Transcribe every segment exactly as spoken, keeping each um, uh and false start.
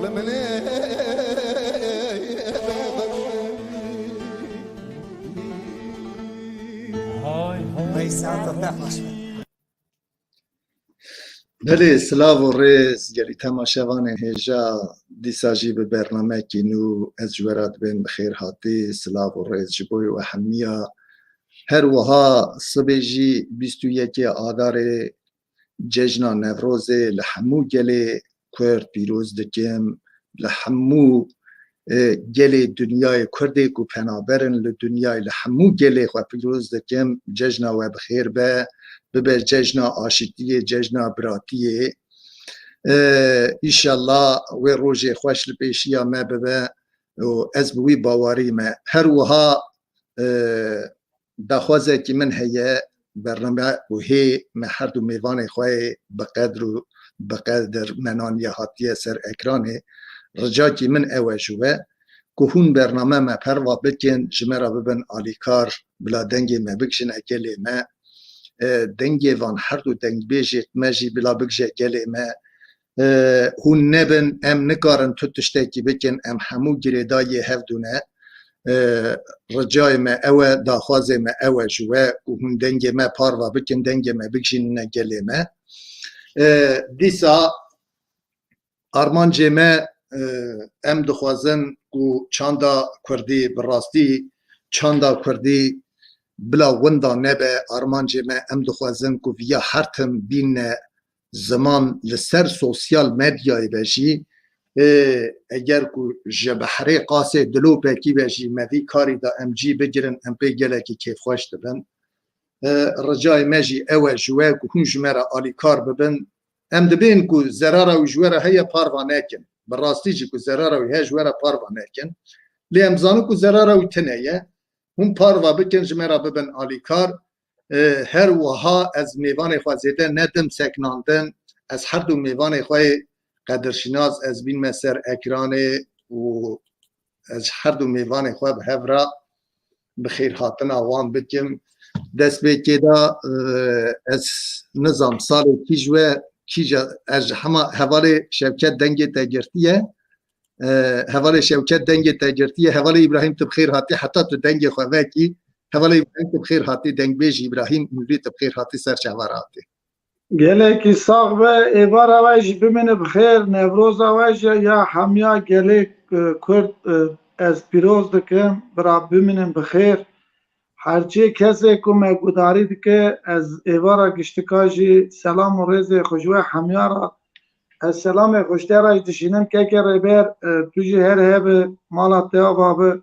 Hay hay. Ay, saat te xweş be. Belê, silav û rêz gelî temaşevanên hêja, dîsa jî bi bernamekî nû ez ji we re dibêm bi xêr hatî. Silav û rêz ji bo we hemiya. Her wiha sibê jî bîst û yekê Adarê cejna Newrozê li hemû gelê Kurd pîroz dikim. Li hemû, e, gelê dinyayê Kurdê ku penaber in li dinyayê, li hemû gelê xwe pîroz dikim. Cejna we bi xêr be, bibe cejna aşitiyê, cejna biratiyê. E, Îşallah wê rojê xweş li pêşiya me bibe û ez bi wî bawerî me. Her wiha, e, daxwazekî min heye, bername û hê me her du mêvanê xwe yê bi qedr û bi qedir menaniye hatiye ser ekranê. Ricakî min ew e ji we ku hûn bername me perva bikin, ji me re bibin alîkar, bila dengê me bigijine gelê me. E, dengê van her du dengbêjê me jî bila bigije gelê me. E, hûn nebin, em nikarin tu tiştekî bikin, em hemû girêdayiyê hevdû ne. E, Ricayê me ew e, daxwazê me ew e ji we ku hûn dengê me parva bikin, dengê me bigijînine gelê me. E, dîsa armancê me, e, em dixwazin ku çanda kurdî bi rastî çanda kurdî bila winda nebe. Armancê me, em dixwazin ku viya her tim bîne ziman li ser sosyal medyayê ve jî, e, eger ku ji behrê qasê dilopekî ve jî me vî karî de em cî bigirin, em pê gelekî kêfxweş dibin. E, ricayê me jî ew e ji we ku hûn ji me re alîkar bibin. Em dibên ku zerara wî ji we re heye, parva nekin. Bi rastî jî ku zerara wî heye ji we re parva nekin. Lê em zanin ku zerara wî tune ye. Hûn parva bikin, ji me re bibin alîkar. E, her wiha ez mêvanê xwe zêde nedim seknandin. Ez her du mêvanê xwe yê qedirşînas ez bînme ser ekranê û ez ji her du mêvanê xwe bi hev re bi xêrhatina wan bikim. Destpêkê de, e, ez nizam salê kî ji we, kîja, ez ji hema hevalê Şevket dengê te girtiye. E, hevalê Şevket dengê te girtiye. Hevalê Îbrahîm, tu bi xêr hatî, heta tu dengê xwe vekî. Hevalê Îbrahîm, tu bi xêr hatî, dengbêjî Îbrahîm Nûrî, tu bi xêr hatî, ser çava re hatî. Gelekî sax be, êvara we jî bimîne bi xêr, Newroza we jî ya hemiya gelê, e, Kurd, e, ez pîroz dikim, bira bimînin bi xêr. Herçê kesê ku me gudarî dike, ez êvara giştika jî selam û rêzê xwe ji we hemiya re, ez selamê xwe ji te re jî dişînim, kekê Rêber, e, tu jî her hebe mala te ava be.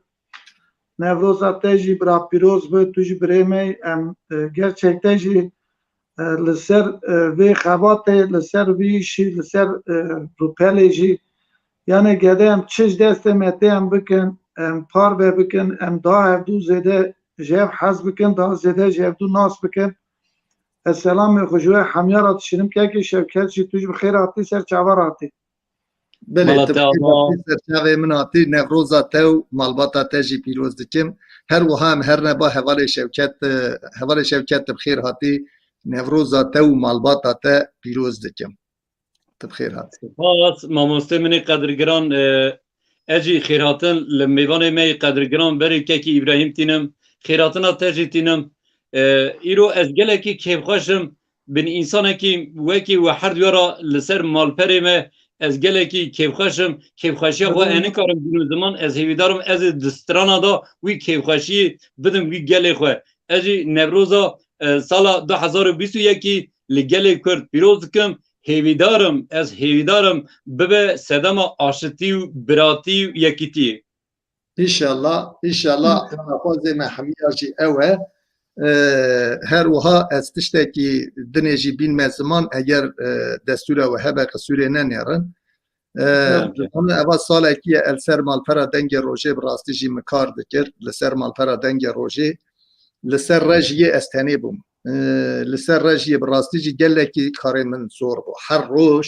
Newroza te jî bira pîroz be, tu jî birê me yî. Em, e, gerçek te jî, e, li ser, e, vê xebatê, li ser vî îşî, li ser, e, rûpelê jî, yanê gede em çi ji destê me tê em bikin, em parve bikin, em daha hevdû zêde ji hev hez bikin, daha zêde ji hevdû nas bikin. Ez selamê xwe ji we hemiya re dişînim. Kekê Şevket jî tu jî bi xêr hatî, ser çava re hatî. Belê, mala tu te bi xêr hatî, ser çavê min hatî, Newroza te û malbata te jî pîroz dikim. Her wiha em her neba hevalê Şevket, e, hevalê Şevket, tu bi xêr hatî, Newroza te û malbata te pîroz dikim. Tu bi xêr hatî. Spas, mamostê min ê qedirgiran, e, ez jî xêrhatin li mêvanê me yê qedirgiran berê kekî Îbrahîm tînim, xêrhatina te jî tînim. E, îro ez gelekî kêfxweş im, bin însanekî wekî we her duya re li ser malperê me, ez gelekî kêfxweş im, kêfxweşiya xwe ez nikarim bînim ziman, ez hêvîdar im ez ê di strana de wî kêfxweşiyê bidim wî gelê xwe. Ez jî Newroza, e, sala du hezar û bîst û yekî li gelê Kurd pîroz dikim, hêvîdar im, ez hêvîdar im bibe sedema aşitî û biratî û yekîtiyê. Înşallah, înşallah, daxwazê me hemiya jî ew e. E, her wiha ez tiştekî dinê jî bînme ziman, eger, e, destûra we hebe, qisûrê nenêrin. E, Tabii. Dizanî eva salekî ye, el ser malpera Dengê Rojê bi rastî jî min kar dikir, li ser malpera Dengê Rojê. Li ser rejiyê ez tenê bûm. E, li ser rejiyê bi rastî jî gelekî karê min zor bû. Her roj,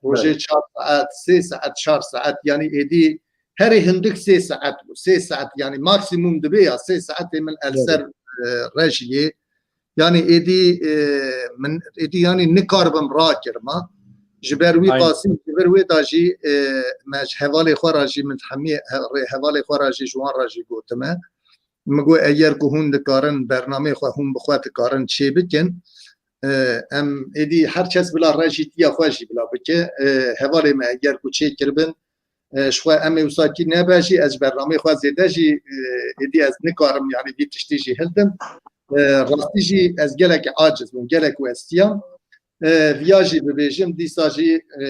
rojê Belê. çar saet, sê saet, çar saet, yanî êdî herî hindik sê saet bû. Sê saet, yanî maksimum dibe ya sê saetê min el Belê. ser, e, rejiyê. Yanî êdî, e, min êdî yanî nikaribim rakirima. Ji ber wî qasî, ji vir wê da jî, e, me ji hevalê xwe re jî, min hemî he-, rê hevalê xwe re jî, ji wan re jî gotime. Min got, eger ku hûn dikarin bernameyê xwe hûn bi xwe dikarin çê bikin, e, em êdî her kes bila rejîtiya xwe jî bila bike. E, hevalê me eger ku çê kiribin, e, ji xwe em ê wisa kî nebe jî, ez ji bernameyê xwe zêde jî, e, êdî ez nikarim, yanî vî tiştî jî hildim. E, rastî jî ez gelekî aciz bûm, gelek westiyam. E, viya jî bibêjim, dîsa jî, e,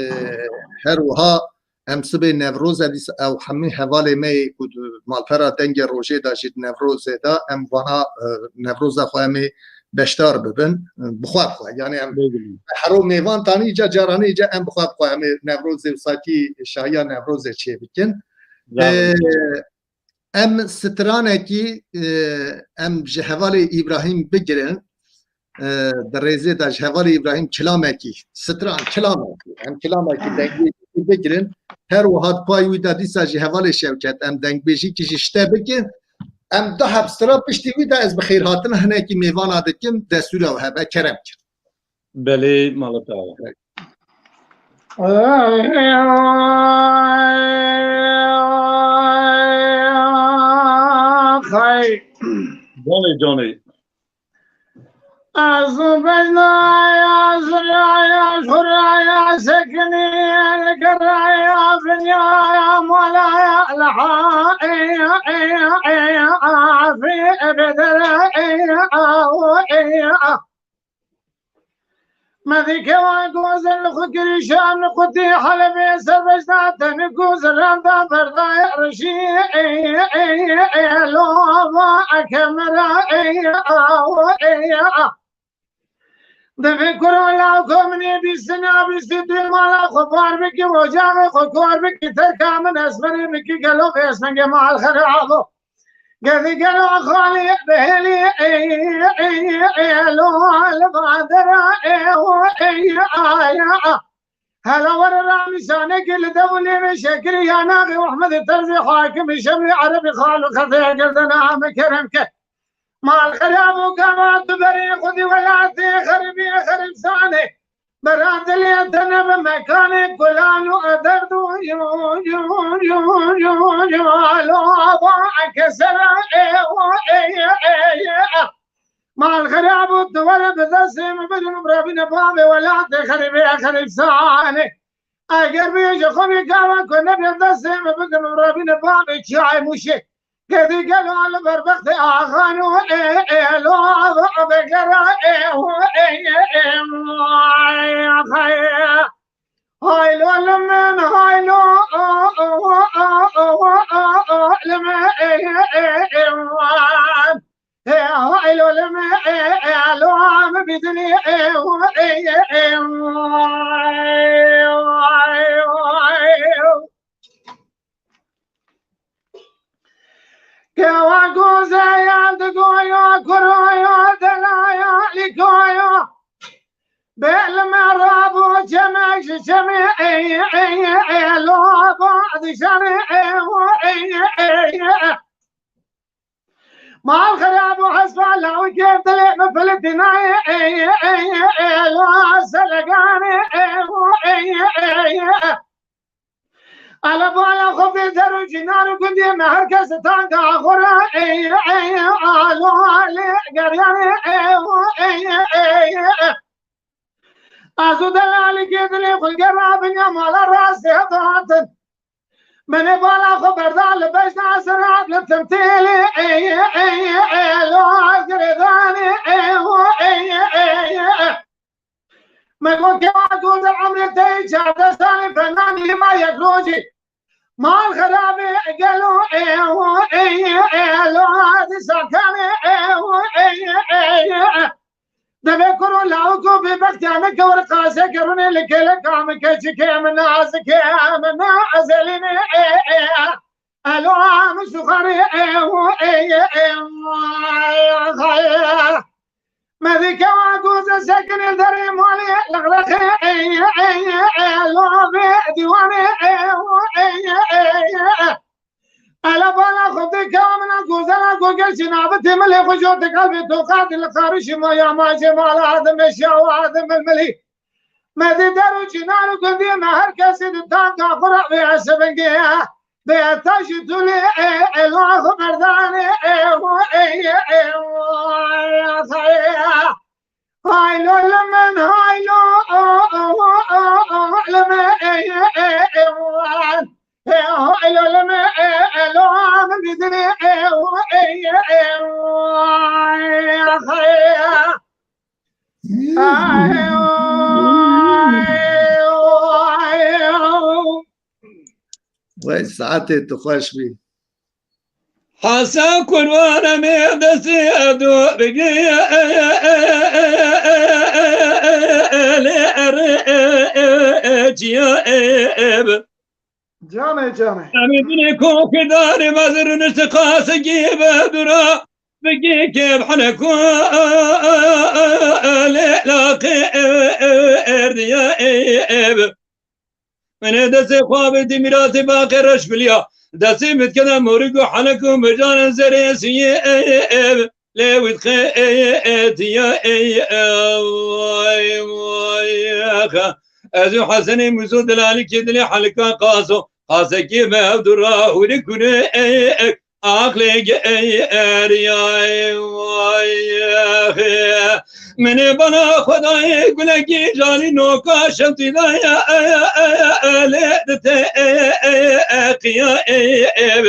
her wiha em sibê Newroz e, dîsa ew hemî hevalê me yê ku di malpera Dengê Rojê de jî di Newrozê de em vana, e, Newroza xwe em ê beşdar bibin, e, bi xwe bi xwe. Yanî em Bêguman. Hero mêvan tanî îca, caranê îca em bi xwe bi xwe em ê Newrozê û sakî şahiya Newrozê çê bikin. Bravo. E, Em stranekî, e, em ji hevalê Îbrahîm bigirin, e, di rêzê de ji hevalê Îbrahîm kilamekî, stran, kilamekî, em kilamekî dengbêjî bigirin. Her wiha di pay wî de dîsa jî hevalê Şewket, em dengbêjîkî jî ji te bikin. Em du heb stran piştî wî de ez bi xêrhatina hinekî mêvana dikim, destûra we hebe, kerem kir. Belê, mala te ava. Xey. Canê, canê. Ez bejnaya ziraya xuraya sekinî geraya vinyaya malaya laha eya eya eya afi bedere eya eya. Medîkewa gozel xwe kirîşan xutî Helebê serbest da tenî ku ziran da berdayê rişî ey ey ey lova ekemera ey aw ey a. Divê kuro law ko minê bîstina bîstî tu mala xwe bar bikî ocaxê xwe kor bikî terka min esmerê bikî gelo vêsmengê mal xerabo. Gedi gelo xalî bihêlî ey ey ey lo li badera ey ey aya. Hela were ramîsanekî li dev û lêvê şekirî ya naxê Ehmedê Terzê hakimî şemlî erebî xal û xefeya gerdena me kerem ke. Mal xerab û gava tu berê xwedî welatê xeribî xeribsanê. Bera dilê te nebe mekanê gulan û ederd û alo ava kesera ê ê ê ê. Mal xerab û tu were bi destê min bidin û rabîne bavê welatê xeribê xeribsanê. Eger bêje xwe bê gava ku nebê destê min bidin û rabîne bavê çiyayê Mûşê. Gedi gelo li ber bextê axan û ê ê lo vegera ê û ê ê ê. Haylo li min haylo li min ê ê ê ê. Ê haylo li min ê ê lo min bidinî ê ê ê. Kewa gozeya digoya kuroya delaya lîkoya. Bêlime rabo çemek ji çemê ey ey ey lo ba dişanê ey ey ey. Mal xerabo hesba lawikê dilê min filitînayê ey ey ey lo seleganê ey ey ey. Ala bala xwe vê der û cinar û gundê me her kes tanga xwe re ey ey alo alê geryanê ey ey ey. Ez û delalîkê dilê xwe gera binya mala rastê hevdatin. Menê bala xwe berda li bejna zirat li timtêlê ey ey ey lo girêdanê ey ey ey. Me got kewa gozer emrê te yê çardeh salî fenanî hima yek rojî. Mal xerabê gelo ê ê ê lo hadi sakanê ê ê ê. Devê kuro lawiko bê bextiya me kewr qase kerunê li kêle kamike çike min nazike min ezelînê ê ê. Elo, em suxarê ew, ey, ey, ey, medîke wa goze sekinê derê malê, lexlexê, ey, ey, ey, elo, vê dîwanê ew, ey, ey, ey. Ela bala xwe dike, mina gozela goge şinabitê milê xwe jor dikalbê toqatê li qarişî maya majê mala adim eşya wa adim milmilî. Me di der û çinar û gundiyê me her kesê di tanka xwe re bê sebingê. Bê taşî tulê ê ê lo xwe berdanê ê ê ê ê. Hay lo li min, hay lo li min, ê, ê, ê, ê, ê, hay lo li min, ê, ê, lo min bidinê, ê, ê, ê, ê, ay, ay. Wey, saetê tu xweş bî. Hesen kurban em ê destê edo bigê lê erê çiya ê bi. Canê, canê. Em ê binê kokê darê mezir nişti qasê gî be dura bigê kê bi hene ku lê laqê erdiya ê bi. Min ê destê xwe avêtî mîratê baqê reş biliya. Destê min dikene morî ku henek û mijanên zerê siyê ê, ê, ê, lê wî dixê ê, ê, tiya ê, ê, vay, vay, ex. Ez û Hesenê Mûso delalikê dilê helika qaso. Qasekê me ev dura hûrê kûrê ê, ê, Aqlê ge ey eriyay vay ex. Minê bana Xwedayê gulekî janî noka şewtî daya lê dite qiya ey ev.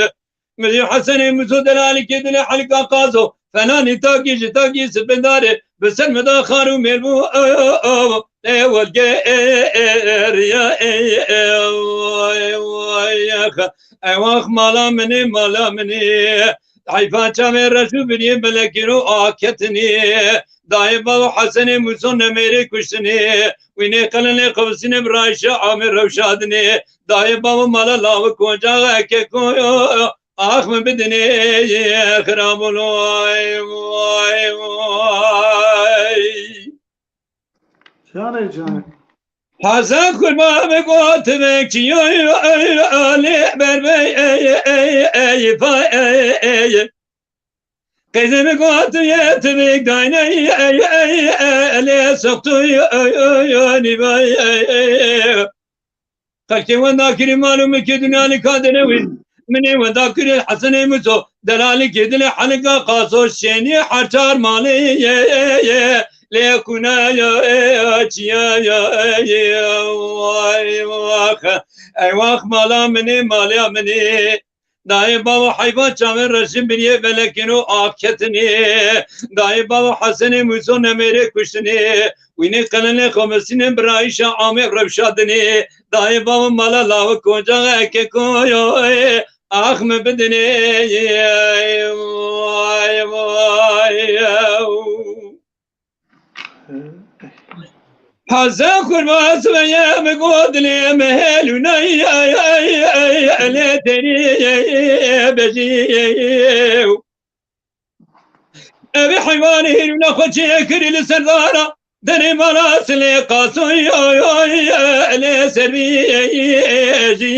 Mirî Hesenê Mûso delalikê dilê helka qazo. Fenanî takî ji takî sipindarê bi ser min da xar û mêl bû. Ê welge ê eriya ey vay vay ex. Ey wax mala min ê, mala min ê. Heyfa çavê reş û biriyê belekî ro aketinê. Dayê bavo Hesenê Mûso nemêrê kuştinê. Wî nê qelenê xebistinê bi rayşa amê rewşadinê. Dayê bavo mala lawi kocaxa eke koyo. Ax min bidinê xirabûn vay vay vay. Canê, canê. Hesen kurban me gotibe çiyo yo lê berbey ey ey ey fay ey ey. Qeyzê me gotiye tibik dayne ey ey ey lê soxtu yo yo yo nîvay ey ey. Xelkê wenda kirî mal û milkê dinya li ka dinewî. Minê wenda kirî Hesenê Mûso, delalikê dilê helika qaso şênî her çar malê ye, ye, ye. Lê kuna ya, e, çiya ya, e, ye, vay, vax. Ey vax mala minê, mala minê. Dayê bavo heyva çavên reşin biriyê velekîno aketinê. Dayê bavo Hesenê Mûso nemêrê kuştinê. Wînê qelenê xwe misînên birayîşa amê rewşa dinê. Dayê bavo mala lawi kocaxa eke koyo. Ax min bidinê. Vay, vay. Heze kurban sibeye mi go dilê mi hêlûnay, ay, ay, ay, lê derî bejî. Evî heywanê hêlûna xwe çêkirî li serdana derê mala silê qasoy, ay, ay, lê servî jî.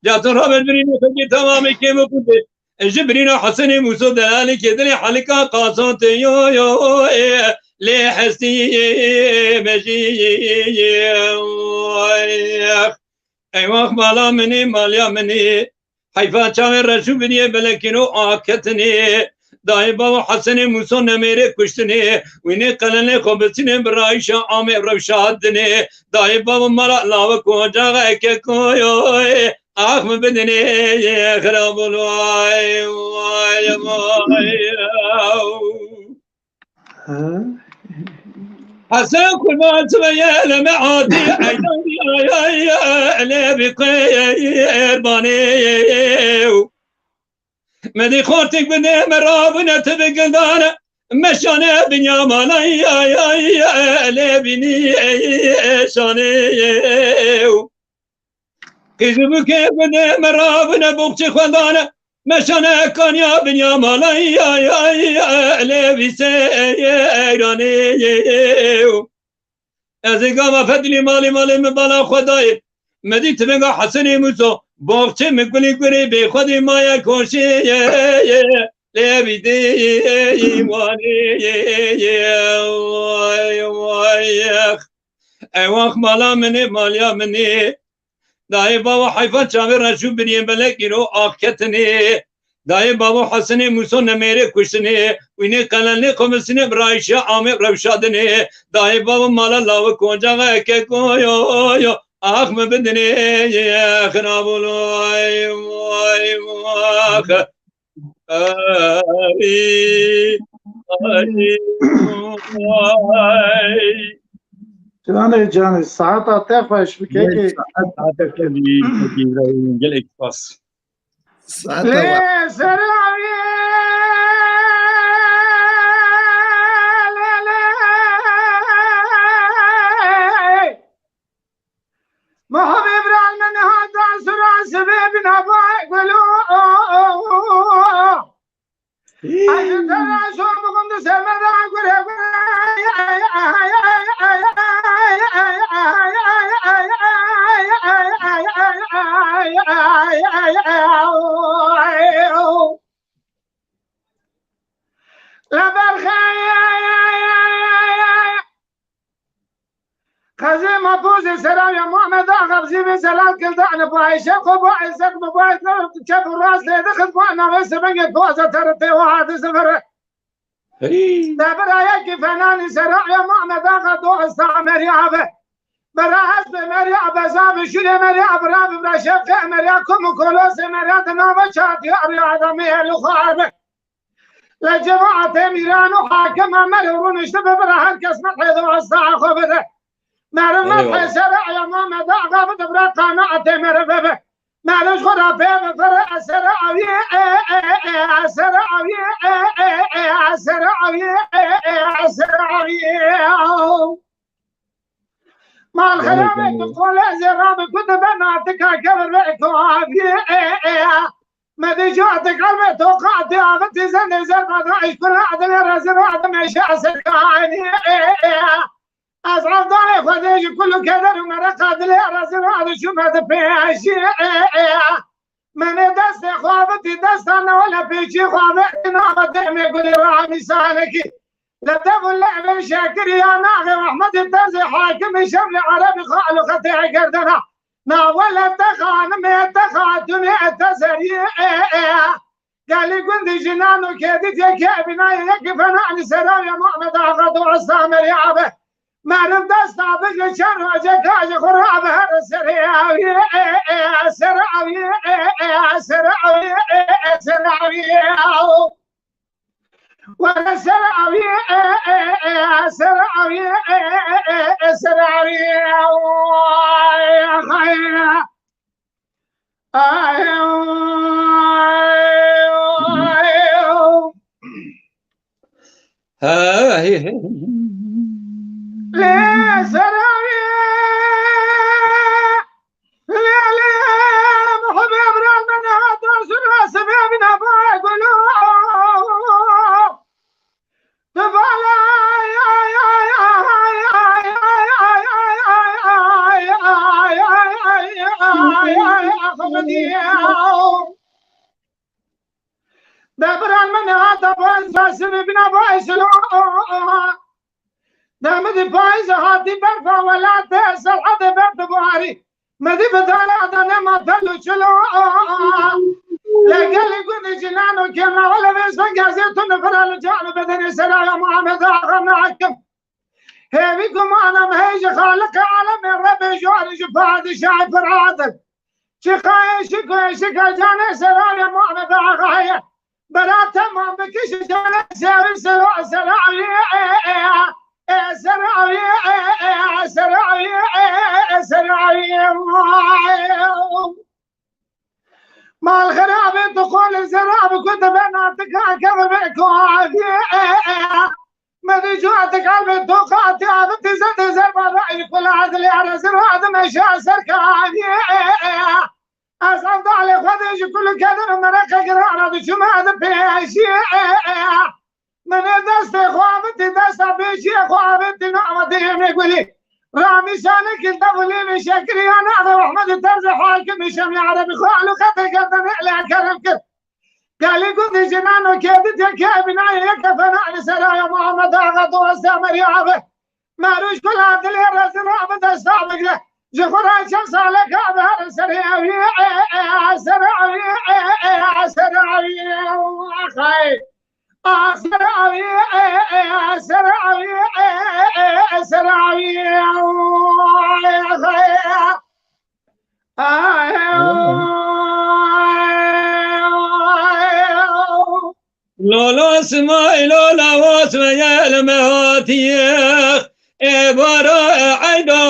Ya tu raber birînê xwedî temamê kêm û kurdê. Ji birîna Hesenê Mûso delalê kê dilê helika qason te yo yo ê lê hestî me jî. Ey wax mala minî, maliya minî. Heyfa çavê reş û biriyê belekîno aketinê. Dayê bavo Hesenê Mûso nemêrê kuştinê. Wînê qelenê xwe bitinê birayîşa amê rewşa dinê. Dayê bavo mala lawe kocaxa eke koyo. Ax min bidinê xirabûn vay, vay, vay. Hesen kurban çive ye leme atî, ey, ey, ey, ey, lê bi qurbanê. Medî xortik bide me rabine ti bi gildane, meşane dinya manay, ay, ay, lê bînî şanê. Qîzî bûkê bide me rabine boxçê xwendane, meşane kaniya binya malay, ay, ay, lê vî seyranê. Ez ê gava fedilî malê malê min bala xwe dayê. Me dî tivinga Hesenê Mûso, boxçê min gulî gurê bê xwedî maye koşê. lê bîdê wanê. Ewax mala min ê, maliya min ê. Dayê bavo heyfa çavê reşû biriyê belek îro ax ketinê. Dayê bavo Hesenê Mûso nemêrê kuştinê. Wînê qelenlê xwe misinê bi rayşiya amê rewşadinê. Dayê bavo mala lawik ocaxa eke koyo yo. Ax mi bidinê xirabolo. Ay, ay, ax. Ay, ay, ay. Canê, canê, saeta te xweş bi kekê. Saet, saet te bî, kekê Îbrahîm, gelek spas. Saeta Lê xweş. Seravî, lê, lê. Muhib Îbrahîm min hata sura sibê bina bay gulu. Ay, tera şo bugün de semeda gure gure. La berxe. Qezê mapozê serawiya Muhammed Axa bi zîvê zelal kilda ne bu Ayşe xwe bu Ayşe bi bu Ayşe çep û rast lê dixist bu navê sebengê poza tere tê û hadi sifire. Hey. Te birayekî fenanî serawiya Muhammed Axa do esta Meriya be. Bera ez be Meriya be za be şûlê Meriya be ra be bira şefqê Meriya kum û kolosê Meriya di nava çatiya rî adamê el û xar be. Li cemaetê mîran û hakim Emer û rûniştibe bira her kes mehê di westa xwe bide. Meriv mehê sere eyama me da gabi di bira qanaetê meriv bibe. Meriv xwe ra pê bifire esere awiyê e e e esere awiyê e e e esere awiyê e e esere awiyê. Mal xerabe tu qolê zêra bi ku dibe natika kevir be ku aviyê e e. Me dê catik elbet toqa tê avitî zendê zerba da îşkula adilê rezil adime şasekani. Ez evdalê Xwedê ji kul û keder û mereqa dilê rezil adi şûme di pêşî. Me nê destê xwe avitî desta ne wele pêşî xwe avitî nava demê gulê ramî sanekî. Li dev û levên Şekirî ya naxê Ehmedî terzê hakimî şemlê erebî xal û xetê gerdena. Na wele te xanimê te xatunê te zerî e e. Gelî gundî jinan û kêdî tê kê bînayê yekî fena li serawiya Muhammed Axa do Esta Merî Abe. Meriv desta bigre çend roje ka ji xwe rabe here serê awî e e, serê awî e e, serê awî e e, serê awî e. Were ser awî e e e, ser awî e e e, ser awî e. Ay, ay, ay. Hey, hey. Lê ser awî e. Lê, lê, muhibê bira min hata sura sibê bina bay gulu. Tu bala ay, ay, ay, ay. De biran min hata bay sura sibê bina bay silo. Demidî payîz hatî berfa welatê serhedê ber dibarî. Medî bi dara de nema tel û çilo. Legelî gundî cinan û kêna wele vêstan gezê tu nifira li can û bedenê seraya Muhammed Axa me hekim. Hêvî gumana me hey ji Xaliqê alemê Rebê jor ji padişahê pir adil. Çiqa eşik û eşika canê seraya Muhammed Axa ye. Bera temam bikiş canê sevi sero seravi e e e seravi e e seravi e e seravi. Mal xerabe tu qol zerabi ku te ben artık akebe be ku avi e e. Medî cuatik elbê toqa tê avitî zendê zerba rayî kula adilê erezir adim eşa serka avi e e. Ez evdalê Xwedê ji kul û keder û mereqê girana diçûme di pêşî e e. Min ê destê xwe avitî desta pêşiyê xwe avitî nava dêmê gulî. Ramî şanekî devulî min şekirî ya navê Ehmedî terzê hakimî şemlê erebî xwe alû xetê gerdenê lê kerem kir. Gelî gundî jinan û kevdî têkê binayê yek kefena li seraya Muhammed Axa dost Emerî Axa. Merûş kula dilê rezina bi desta bigre. Ji xwe re çend saleka bi her serê ewî, serê ewî, serê ewî, axay. Axay, axay, axay. Lolo Smaîlo lawaz me ye li me hatiye. Ê bara eyda.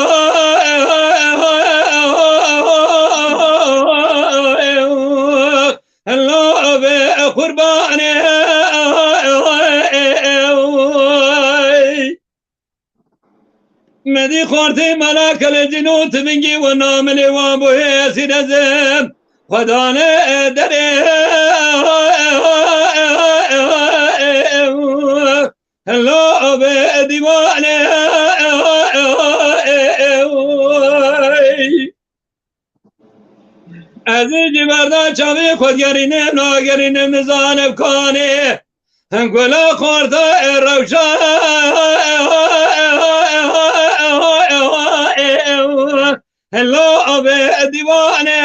Lo be qurbanê. Medî xortê mala kelê cîno tivingî û namilê wan bo hêsî dezim. Xwedane derê. Lo be dîwanê. Ez ê ji berdan çavê xwe gerînim, nagerînim nizanim kanê. Gula xorta e rewşa. Helo be dîwane.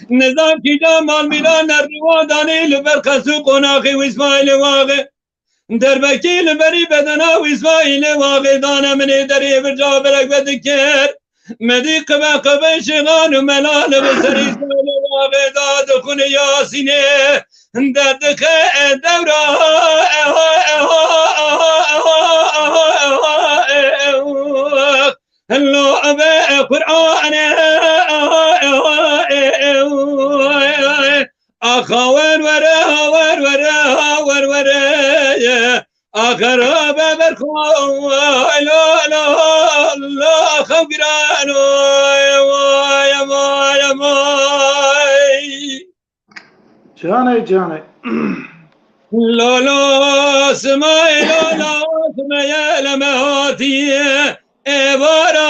Nizam kîja malmîna nerdiwa danî li ber qesû qonaxê wî Îsmaîlê Waxê. Derbekî li berî bedena wî Îsmaîlê Waxê dane minê derê bir caverek vedikir. Medî qibe qibe şêxan û melal bi serî Îsmaîlê Waxê da dixwine Yasînê. Derdixe dewra. Lo be Qur'anê. Axa wer were, ha wer were, ha wer were. Axir be berxo. Lo, lo, lo, xew giran. Vay, vay, vay, vay. Canê, canê. Lolo Smaîlo, lolo Smaîlo me hatiye êvara.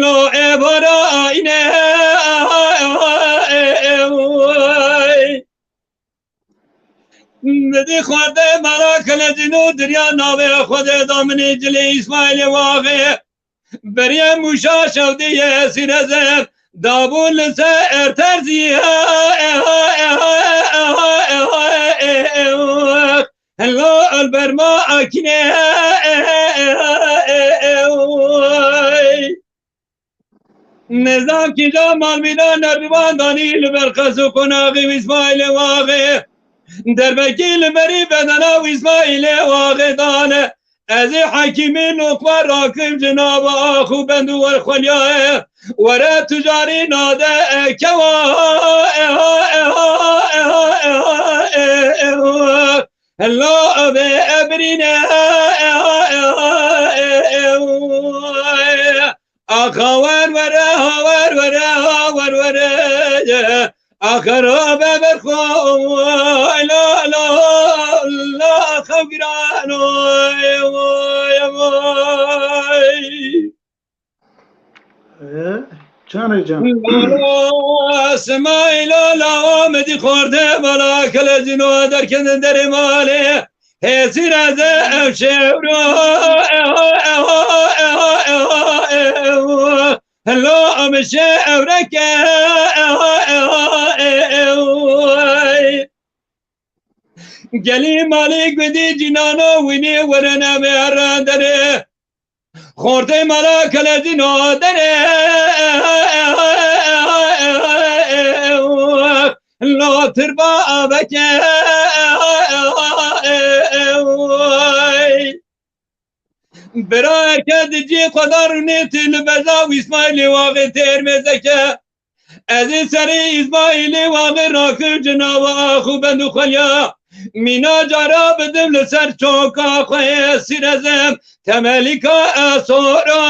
Lo êvara ine. Midî xwarte mala kelezîno diriya navê Xwedê da minê cilê Îsmaîlê Waxê. Beriye mûşa şewdî ye sîrezem, dabû li ser erterzî. Helo elberma akine. Nizam kîja malmîna nerdivan danî li ber qes û qonaxî Îsmaîlê Waxê. Derbekî li berî bedena wî Îsmaîlê Waxê dane. Ez ê hekîmî noqba rakim ji nava ax û bend û werxweliyaye. Were tu carî nade ekewa. Hela be ebirîne. Axa wer were, ha wer were, ha wer were. Axa ra be berxo. La, la, la, xew giran. Oy, oy, oy. Ee, canê can. Smaîlo lawa midî xwarte bala kelezîno derketin derê malê. Hêsî reze ev şewro. Helo em şe evreke. Gelî malî gudî cînano wînî were name herre derê. Xortê mala kelezîno derê. Lo tirba aveke. Bira erke di cî xwe da rûnê tê li beza wî Îsmaîlê Waxê têr mêzeke. Ez ê serê Îsmaîlê Waxê rakim ji nava ax û bend û xweliya. Mîna cara bidim li ser çoka xwe yê sîrezem. Temelîka esora.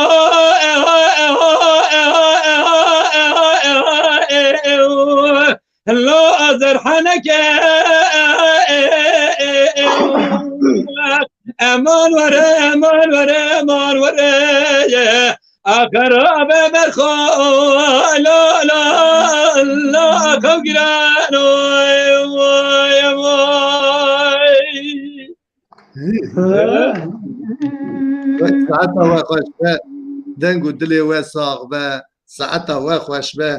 Lo azerhaneke. Eman were, eman were, eman were ye. Akara be berxo, la, la, la, kevgiran, oy, oy, oy. Saeta we xweş be. Deng û dilê we sax be. Saeta we xweş be.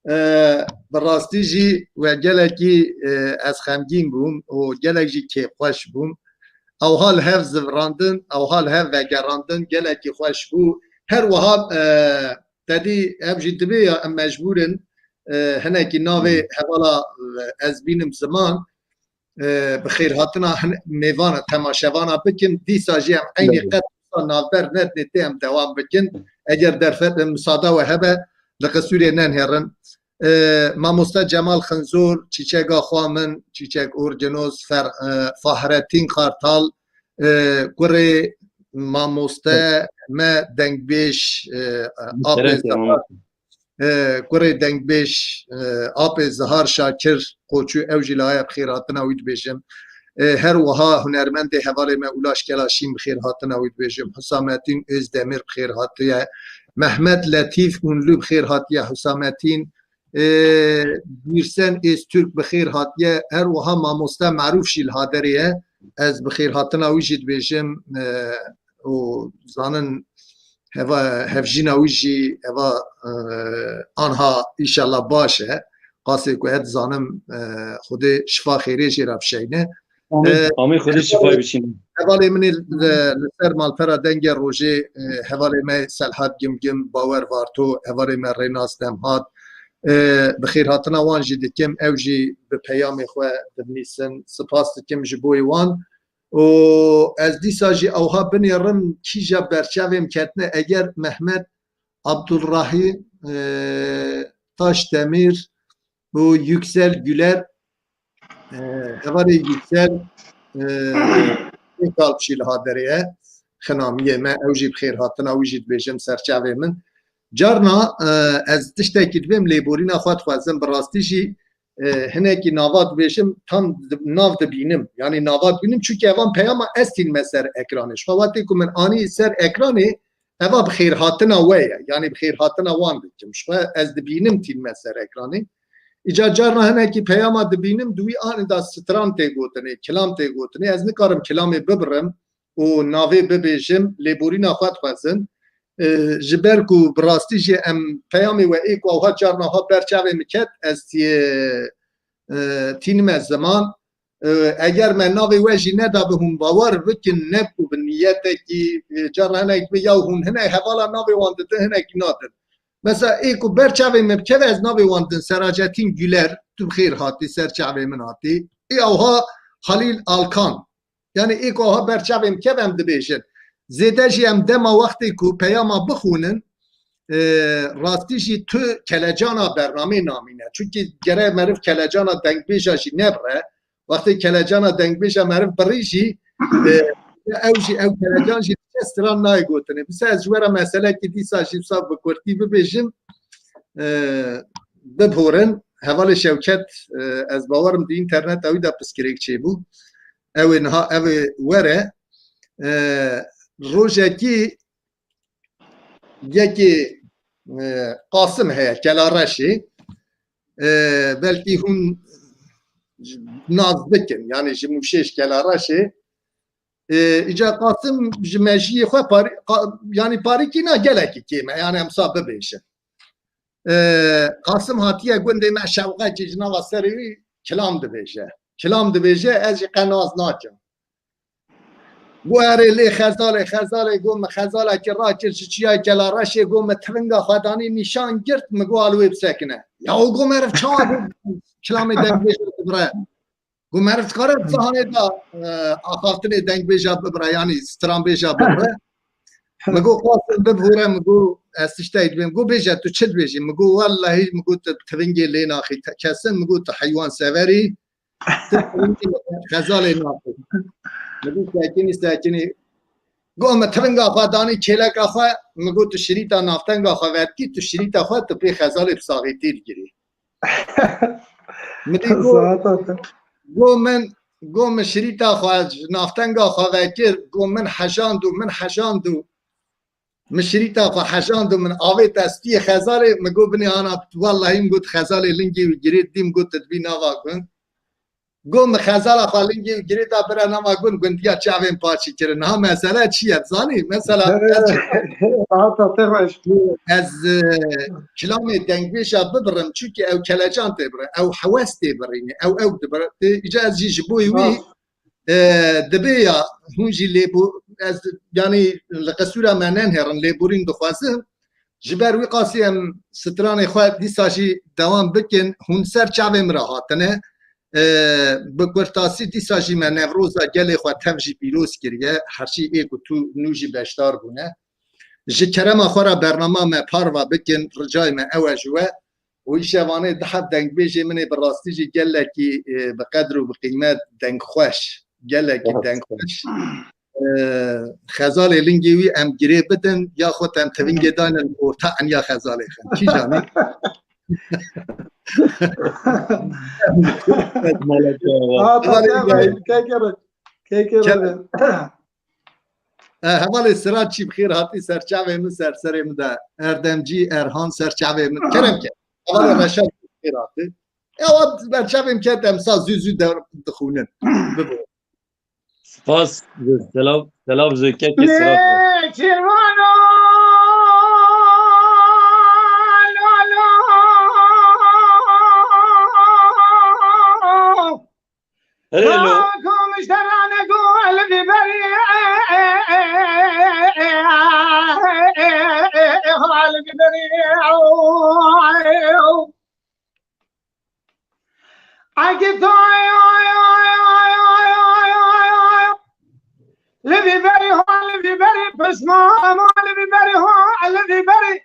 E, bi rastî jî we gelekî, e, ez xemgîn bûm û gelek jî kêfxweş bûm. Ewha li hev zivirandin, ewha li hev vegerandin, gelekî xweş bû. Her wiha, e, te dî ev jî divê ya em mecbûr in, e, hinekî navê hevala, e, ez bînim ziman, e, bi xêrhatina hin-, mêvana, temaşevana bikin. Dîsa jî em eynî qet wisa navber nedinê tê em dewam bikin. Eger derfet, e, misada we hebe, li qisûrê nenhêrin. E, mamoste Cemal Xinzor, çîçega xwa min, çîçek Orgenoz, Fer-, e, Fahrettin Kartal, e, kurê mamoste me dengbêj, e, Apê Zehar, e, kurê dengbêj, e, Apê Zehar Şakir Koçû, ew jî li haya bi xêr hatina wî dibêjim. E, her wiha hunermendê hevalê me Ulaş Kelaşîn bi xêr hatina wî dibêjim. Husamettin Özdemir bi xêr hatiye. Mehmet Letîf Unlu bi xêr hatiye. Husamettin, e, Gürsen Öztürk bi xêr hatiye. Her wiha mamoste Maruf jî li haderê ye. Ez bi xêr hatina wî jî dibêjim. E, û zanin heva, hevjîna wî jî heva, e, anha înşallah baş e. Qasê ku ez dizanim, e, Xwedê şifa xêrê jê re bişeyne. Amîn. E, Amîn, Xwedê şifayê bişîne. Hevalê min ê li, li ser malpera Dengê Rojê, e, hevalê me Selhat Gimgim, Bawer Varto, hevalê me Rênas Demhat, e, bi xêrhatina wan jî dikim, ew jî bi peyamê xwe dinivîsin. Spas dikim ji bo wan. Û ez dîsa jî ewha binêrim kîja berçavê min ketine, eger Mehmet Abdulrahîm, e, Taşdemir û Yüksel Güler, e, hevalê Yüksel, e, Kalp jî li haderê ye. Xinamiyê me, ew jî bi xêr hatina wî jî dibêjim serçavê min. Carna, e, ez tiştekî dibêm lêborîna xwe dixwazim, bi rastî jî e, hinekî nava dibêjim, tam di-, nav dibînim. Yanî nava dibînim, çunke evan peyama ez tînime ser ekranê. Ji xwe wextê ku min anî ser ekranê, eva bi xêrhatina we ye. Yanî bi xêrhatina wan dikim. Ji xwe ez dibînim tînime ser ekranê. Îca carna hinekî peyama dibînim, di wî anî de stran tê gotinê, kilam tê gotinê. Ez nikarim kilamê bibirim û navê bibêjim, lêborîna xwe dixwazin. E, ji ber ku bi rastî jî em peyamê we ê ku ewha carna ha ber çavê min ket, ez tiyê, e, tînime ziman. E, eger me navê we jî nedabe hûn bawer bikin, ne ku bi niyetekî, e, carna hinek bi ya hûn hinek hevala navê wan didin, hinekî nadin. Mesela ê ku ber çavê min bikeve ez navê wan din, Seracetîn Güler, tu bi xêr hatî, ser çavê min hatî. Ê ewha Halîl Alkan. Yanî ê ku ha ber çavê min kev em dibêjin. Zêde jî em dema wextê ku peyama bixwînin, e, rastî jî tu kelecana bernameyê namîne. Çunkî gere meriv kelecana dengbêja jî nebire. Wextê kelecana dengbêja meriv birî jî, e, ew jî, ew kelecan jî diçe stran nayê gotinê. Bisa ez ji we re meselekî dîsa jî wisa bi kurtî bibêjim, e, bibhorin. Hevalê Şewket, e, ez bawerim di înterneta wî de piskirêk çêbû. Ew ê niha, ew ê were. E, rojekî yekê, e, Qasim heye, Kelareşê. E, belkî hûn nas bikin, yanî ji Mûşê, ji Kelareşê. E, îca Qasim ji mejiyê xwe parî-, qa-, yanî parîkî na gelekî kêm e, yanî em sa bibêjin. E, Qasim hatiye gundê me, şewqekî ji nava serê wî kilam dibêje. Kilam dibêje, ez jî qe nas nakim. Got, "Erê lê Xezalê, Xezalê," got, "min Xezalekî rakir ji çiyayê Kelareşê," got, "min tivinga xwe danî nîşan girt, min got, 'Al wê bisekine.'" Ya û got, "Meriv çawa got kilamê dengbêj bibire?" Got, "Meriv dikare di sahanê de, e, axaftinê dengbêja bibire, yanî stranbêja bibire." Min got, "Qasim bibihûre," min got, "ez tiştek dibêm." Got, "Bêje, tu çi dibêjî?" Min got, "Wellehî," min got, "tu tivingê lê naxî te-, kesin," min got, "tu heywan severî, tu tivingê Xezalê naxî." Min got, "Sekinî, sekinî." Got, "Min tivinga xwe danî kêleka xwe," min got, "tu şirîta navtenga xwe vedikî, tu şirîta xwe tu pê Xezalê bi saxîtî digirî." Min dî got, Saeta te. Got, "Min Go min şirîta xwe ji navtenga xwe vekir, go min hejand û min hejand û min şirîta xwe hejand û min avêt estiyê Xezalê, min go binê ana, wellahî min got Xezalê lingê wî girê dîm got tu dibî nava gund. Go min Xezala xwe lingê wî girê da bira nava gund, gundiya çavên paçî kirin. Niha mesele çi ye? Zanî? Mesela ez, Hata te xweş. ez, e, kilamê dengbêja bibirim, çunke ew kelecan tê birin, ew hewes tê birîne, ew, ew dibir-, tê, îca ez jî ji bo wî, Rast. e, dibê ya hûn jî lêbû-, ez, yanî li qisûra me nenhêrin, lêborîn dixwazim. Ji ber wî qasî em stranê xwe dîsa jî dewam bikin. Hûn ser çavê min re hatine. E, bi kurtasî dîsa jî me Newroza gelê xwe tev jî pîroz kiriye. Her çî ê ku tu nû jî beşdar bûne. Ji kerema xwe re bernama me parva bikin, ricayê me ew e ji we. Û îşevanê du heb dengbêjê min ê bi rastî jî gelekî, e, bi qedr û bi qîmet, dengxweş. Gelekî Rast. dengxweş. E, Xezalê lingê wî em girê bidin, yaxud em tivingê daynin orta eniya Xezalê xin. Kî zanî? Hata te xweş, kekere. Kekere. E, hevalê Sirac çî bi xêr hatî ser çavê min, ser serê min de. Erdemcî Erhan ser çavê min. Kerem ke. Hevalê Reşad bi xêr hatî. Ewa ber çavê min ket em sa zû zû der dixwînin. Bibo. Spas. Selav, selav ji kekê Sirac. Nêçîrvano, lo, lo. Erê lo. Ku mişterane ku li vî berî, li vî berî. Agi to, li vî berî ho, li vî berî pisma, ama li vî berî ho, li vî berî.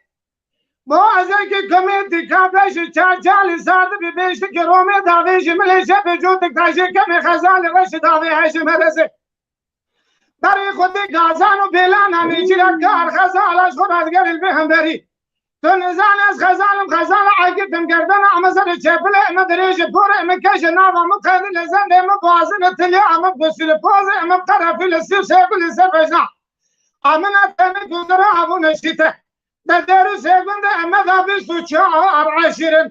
Bo ez ê ki komê dika beşi çar çalî sar di bi beşi ki romê davê ji milê şe bi cotik taşê kemê Xezalê reşi davê heşi merezê. Berê xwe tê gazan û bêlan em ê çîra kar Xezala ji xwe radigerî li bê hemberî. Tu nizan ez Xezal im, Xezala Akif im, gerdana eme serê çepilê eme dirêjê porê eme keşê nava min qedilê zendê min bazine tilya eme gusûlê pozê eme qerefîlê sîr sêgulê ser bejna. Amina tenê gundira abûne şîte. De derû sêgunde eme da bîst û çar eşîrin.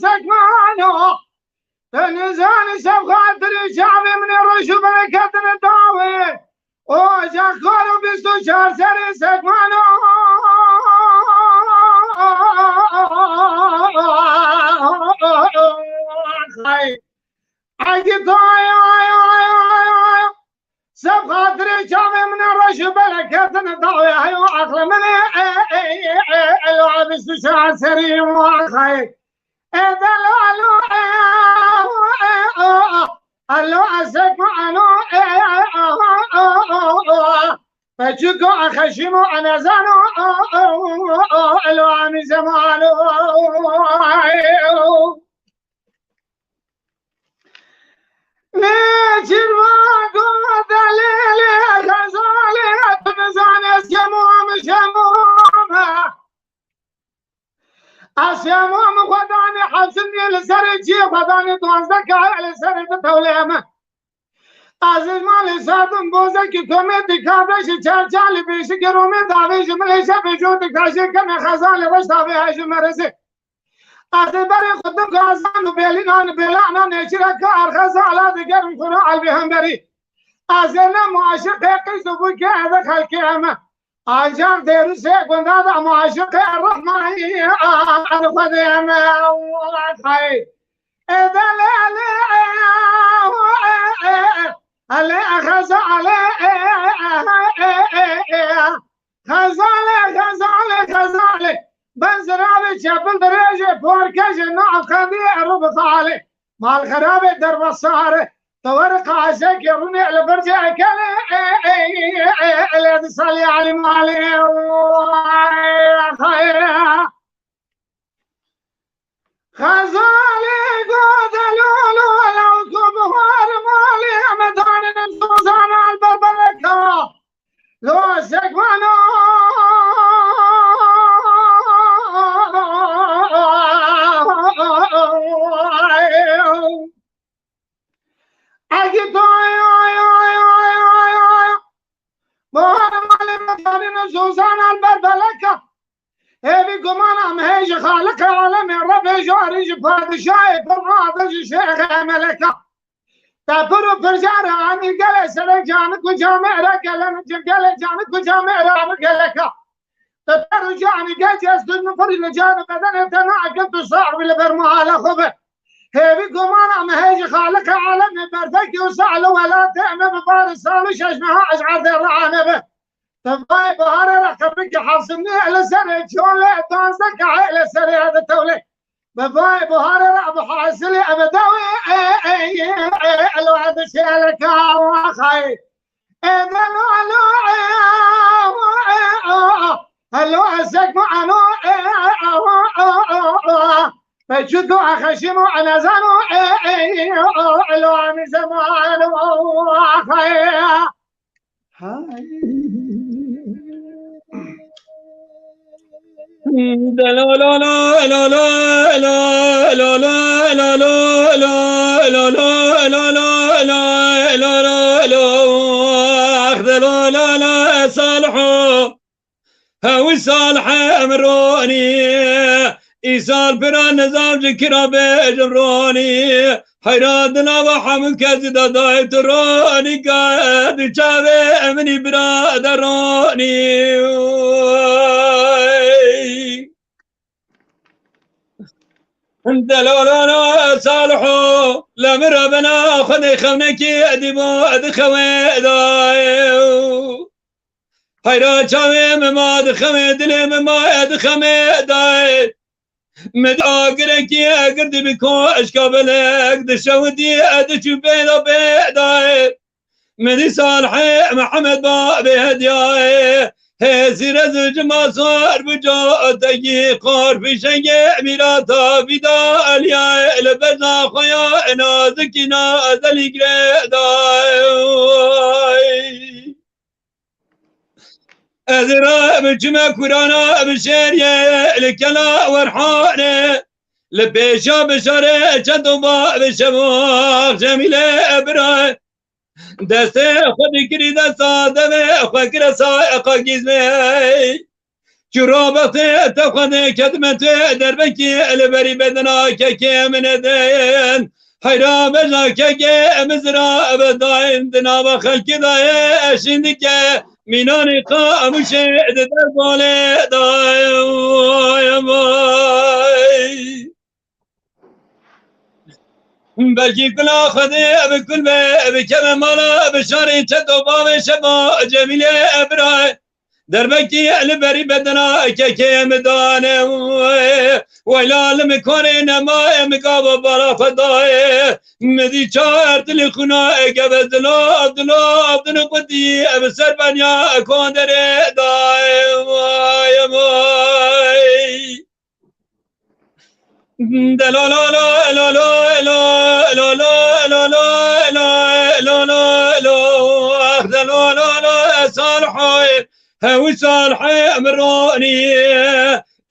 Sekmano. Te nizanî sev xatirî çavê min ê roj û bereketine dawê. O ocakxwar û bîst û çar serî sekmano. Ay. Ay, ay, ay, ay, ay. Seb xatirê çavê min e, reş û bereketine dawê heyo aqlê min e, e, e, e, e, elo, e, bîst û çar serî waxay. E, delo, elo, e, e, e, e, elo, e, seko, elo, e, e, e, e, e, e, e. Peçiko, e, xeşimo, e, nezano, e, e, e, e, elo, e, mi zemano, e, e. Nêçîrvan got, delêlê Xezalê, tu nizanî ez şemo me, şemo me. Ez şemo me xwe danî hevsin li serê ciyê xwe danî duwazdeh kare li serê di tewlê me. Ez ji malê sardim bozekî komê dika beşî çerçalî bêşikê romê davê ji milê şevê jor dikaşê kemê Xezalê reş davê hejê merezê. Ez ê berê xwe dim gazan û bêlînan û bêlanan ê çireka erxeza ala digerim xwe ro elbê hemberî. Ez ê ne muaşiqê qîz û bûkê eve xelkê eme. Ancaq dêrûsê gunda da muaşiqê rehmayî ene Xwedê eme. Hey. Ê delê, elê, elê, elê, xeza, elê, Xezalê, Xezalê, Xezalê. Ben ziravê çepil dirêjê porkejê nav xedî ero bi xalê. Mal xerabê derbasare. Teweri qaşekê rûnê li bircê ekelê. Elê di salê alî malê. Xezalê got, elo, elo, elo, ku bi xwar malê me danin sozan al berbereka. Lo sekmano, Xaliqê alemê Rebbê jarî ji padişahê pir nade ji şêxê meleka. Te pir û pir caran gelê serê canik û camêra gelê gelê canik û camêra geleka. Te per û canî gel cestûn min pir li can û bedenê te nakin tu sax bî li ber mihala xwe be. Hêvî gumana me hê ji Xaliqê alemê berdekî û sal û welatê me bi bar û sal û şeş meha ez erdê re ame be. Te vay baharê re qebikî hafsindî li serê çolê danze kehê li serê edi tewlê. Bi vay baharê re bi hasilê ebe dawê elo edi şêleka waxay. Ebe lo elo elo esek mu elo Peçutu axeşîmu enezanu elo ani zemanu axay. Hewi sal hemronî, îsal pira nizam ji kira bêjim ronî. Heyra di nava hemû kesî de dayê tu ronî, ka di çavê eminî bira de ronî. Delalana Saliho, le min re bena xwedê xewnekî edîbo dixewê dayê. Heyra çavê min ma dixemê, dilê min ma dixemê dayê. Min di agirekî egir dibî ko eşka belek dişewitî diçû pê da pê dayê. Min dî Salihê Mihemed babê hediyayê. Hêsî rezil cima sar bi catekî qar fîşengê mîrata fîda eliyayê. Li beza xwe ya nazikî nazelî girê dayê. Ez ê re biçime kurana bi şêriyê li kela Werhanê. Li pêşa bişarê çend û ba bi şev û axşemî lê birayê. Destê xwe dikirî desta devê xwe kire saeqa gîzmê. Çû rabextê te xwedê ketime tu derbekî li berî bedena kekê min ê din. Heyra beja kekê min zira bi dayên di nava xelkê de ye eşîn dike. Mînanî qamûşê di derbalê de ye. Vay vay. Belkî kula Xwedê bi kul be, bi keve mala, bi şarê çeto bavê şeva Cemîlê Ebray. Derbekî li berî bedena kekê min dane. Weyla li min korê nema, min gava bara xwe dayê. Min dî çar dilê xwina geve zilab, dilab, dilê xwe dî, ev ser benya konderê dayê. Vay, vay. Hewi sal hemronî,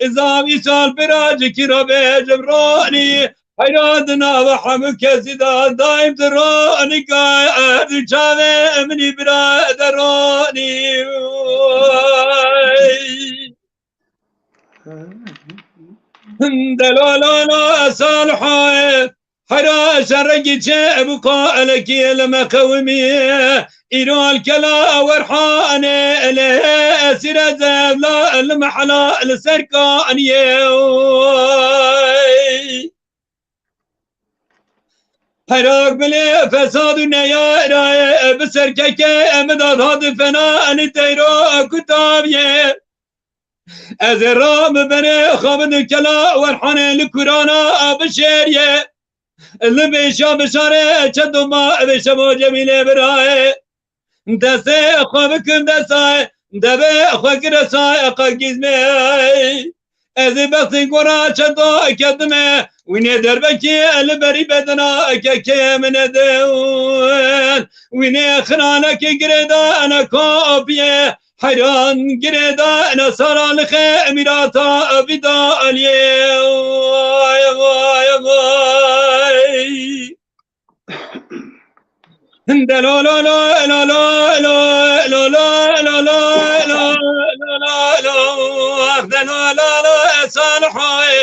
îsal pira cikî ra bêjim ronî. Heyra di nava hemû kesî de daîm tu ronî, ka erdî çavê minî bira de ronî. Delalana Salihayê, heyra şerekî çê bû qalekî li me qewimî. Îro el kela Werhanê, lê esîre zevla li mehela li ser kaniyê. Heyra bilê fesad û neyarayê, bi serkekê em da hadi fena, enî teyro kutaviyê. Ez ê ra bi berê xwe bidim kela Werhanê li kurana bişêriyê. Li bêşa bişarê çeto ma bêşemo Cemîlê birayê. Destê xwe bikim destayê, devê xwe gire saeqa gîzmê. Ez ê bextê gora çeto ketime, wînê derbekî li berî bedena kekê min edin. Wînê xinanekê girêdana kopiyê. Heyran girêdana sara li xê mîrata vîda aliyê. Vay, vay, vay. Delololo, lolo, lo, lolo, lolo, lo, lolo, lo, ah, delololo, Salihayê.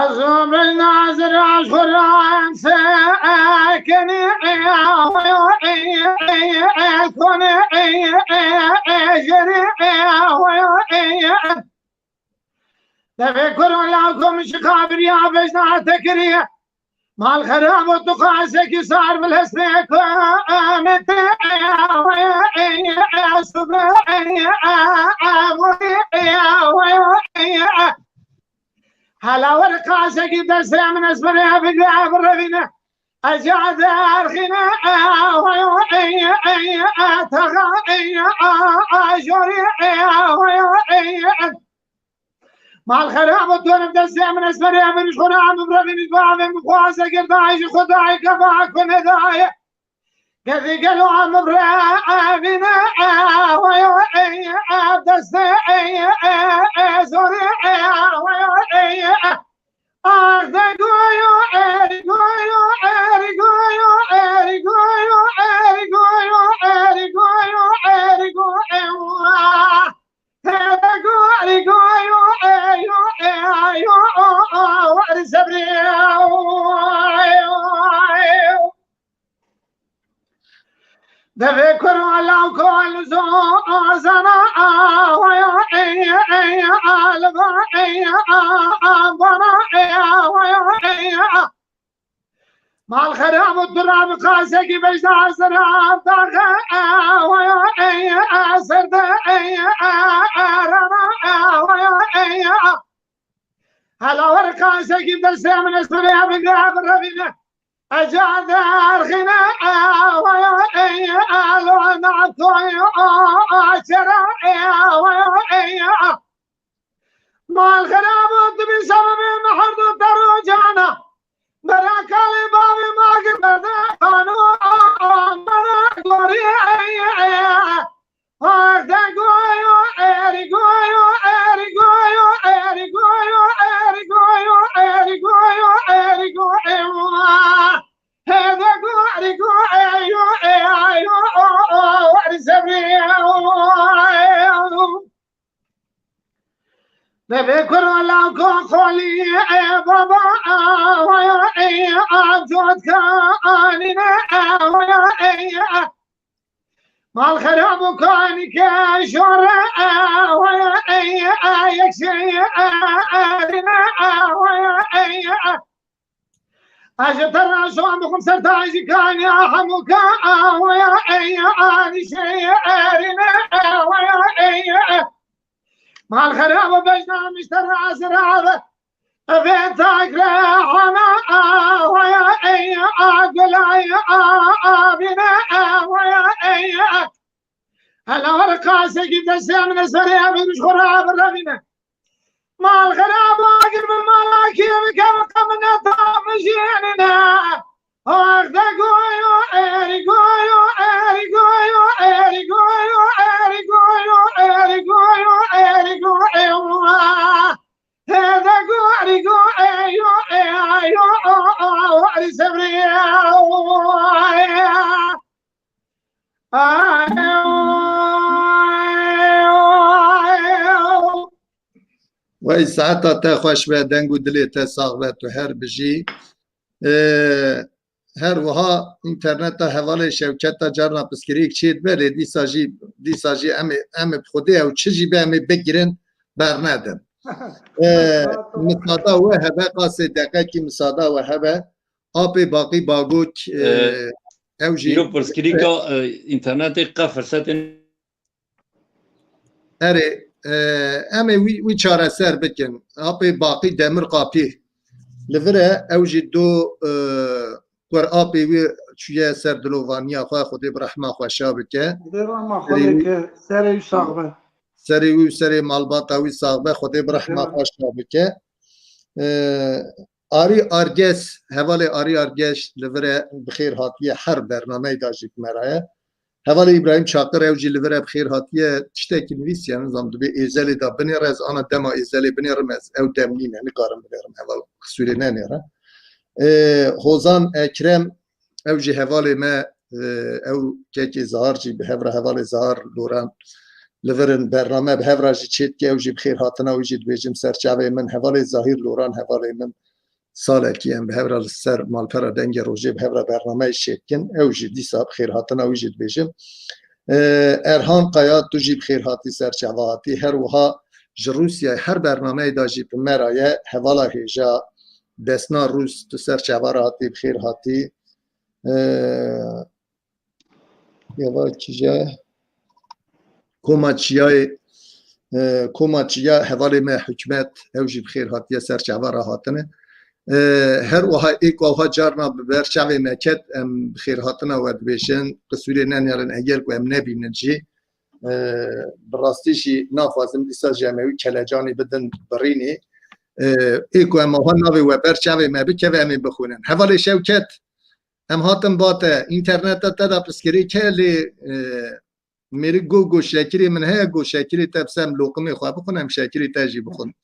Ez û min nazir ez xwe ran sekenî, konî, jêrî, devê kuro law komişi xabiriya bejna te kiriye. Mal xerab û tu qasekî sar bil hestê ku emete, sube, Hela wer qasekî destê min ez birê bigre birevîne. Ez ya derxîne, taxa, jorî, mal xerab û tu destê min ez birê min ji xwe re min birevîne, bavê min xwaze girda ji xwe dayê keva ku nedaye. Gedi gelo em bi re evîne, ew, ew, ew, ew, destê, ew, ew, ew, zorê, ew, ew, ew, ew. Arde goyo, eri goyo, eri goyo, eri goyo, eri goyo, eri goyo, eri goyo, ew. Eri goyo, eyo, eyo, eyo, eri sebrê, ew, ew. Devê kuro law kol zozana, awayo, ey, ey, alba, ey, a, a, bana, ey, awayo, ey, a. Mal xerab û tu ra bi qasekî bejda zira daxe, awayo, ey, a, serde, ey, a, a, rana, awayo, ey, a. Hela wer qasekî destê min ez birê bigre birevîne. Eca derxîne ew ey elo natoy a çera ew ey mal xerab û tu bî sebebê me her du te rojana. Bera kalê bavê ma gir berde xano a mera gorî ey ey. Ax de goyo eri goyo eri goyo eri goyo eri goyo eri goyo eri goyo. Hede go eri go eyo eyo o o eri sebriyo. Bebe kuro la ko xoli e baba a waya e a jotka anine a waya e. Mal xerab û kanî ke jore e waya e a yek şey e erine a waya e. Ez ji te re şan bixwim ser tacî kaniya hemû ka awaya ey anî şey erine awaya ey. Mal xerab û bejna mişter azirabe. Eve takre hana awaya ey a gulay a avine awaya ey. Hela her kasekî destê min serê ev rûj xwe re birevîne. Mal xerab agir bi mala kê bike bi qemine tam jînine. Ax de goyo eri goyo eri goyo eri goyo eri goyo eri goyo eri goyo. Hede go eri go eyo eyo o o eri sebriyo. Wey saeta te xweş be, deng û dilê te sax be, tu her bijî. Ee, her wiha înterneta hevalê Şewketa carna piskirîk çê dibe, lê dîsa jî, dîsa jî em ê, em ê bi Xwedê ew çi jî be em ê bigirin, bernedin. Ee, misada we hebe, qasê deqekî misada we hebe. Apê Baqî Bagok, e, Ee, ew jî îro pirsgirêka, e, înternetê qe firsetên Erê, e, em ê wî, wî çareser bikin. Apê Baqî Demirqapî li vir e, ew jî do, e, kur apê wî çûye ser dilovaniya xwe, Xwedê bi rehma xwe şa bike. Xwedê rehma xwe Erê wî lêke, serê wî sax be. Serê wî û serê malbata wî sax be, Xwedê bi rehma Amin. Xwe şa bike. E, Arî Arges, hevalê Arî Arges li vir e, bi xêr hatiye, her bernameyê de jî bi me re ye. Hevalê Îbrahîm Çaqir ew jî li vir e, bi xêr hatiye, tiştekî nivîsiye, nizam dibê êzelê de binêre, ez ana dema êzelê binêrim, ez ew dem nîne, nikarim binêrim, heval qisûrê nenêre. Ê, Hozan Ekrem, ew jî hevalê me, e, ew kekê Zahar jî bi hev re, hevalê Zahar Loran li vir in, bername bi hev re jî çêdike, ew jî bi xêr hatina wî jî dibêjim ser çavê min. Hevalê Zahîr Loran, hevalê min, salekî em bi hev re li ser malpera Dengê Rojê bi hev re bernameyê çêdikin, ew jî dîsa bi xêr hatina wî jî dibêjim. E, Erhan Kaya, tu jî bi xêr hatî, ser çava hatî. Her wiha ji Rûsyayê her bernameyê de jî bi me re ye. Hevala hêja Desna Rûs, tu ser çava re hatî, bi xêr hatî. E, Yeva kîje Koma Çiyayê, e, Koma Çiya hevalê me Hikmet, ew jî bi xêr hatiye ser çava re hatine. E, her wiha ê ku ewha carna bi ber çavê me ket, em bi xêr hatina we dibêjin, qisûrê nenêrin eger ku em nebînin jî. E, bi rastî jî naxwazim dîsa jî em ê wî kelecanî bidin birînê. E, ê ku em ewha navê we ber çavê me bikeve, em ê bixwînin. Hevalê Şewket, em hatin ba te, înterneta te de piskirêk heye lê, e, mêrik got, got şekirê min heye, got şekirê te bi ser em loqimê xwe bixwin, em şekirê te jî bixwin.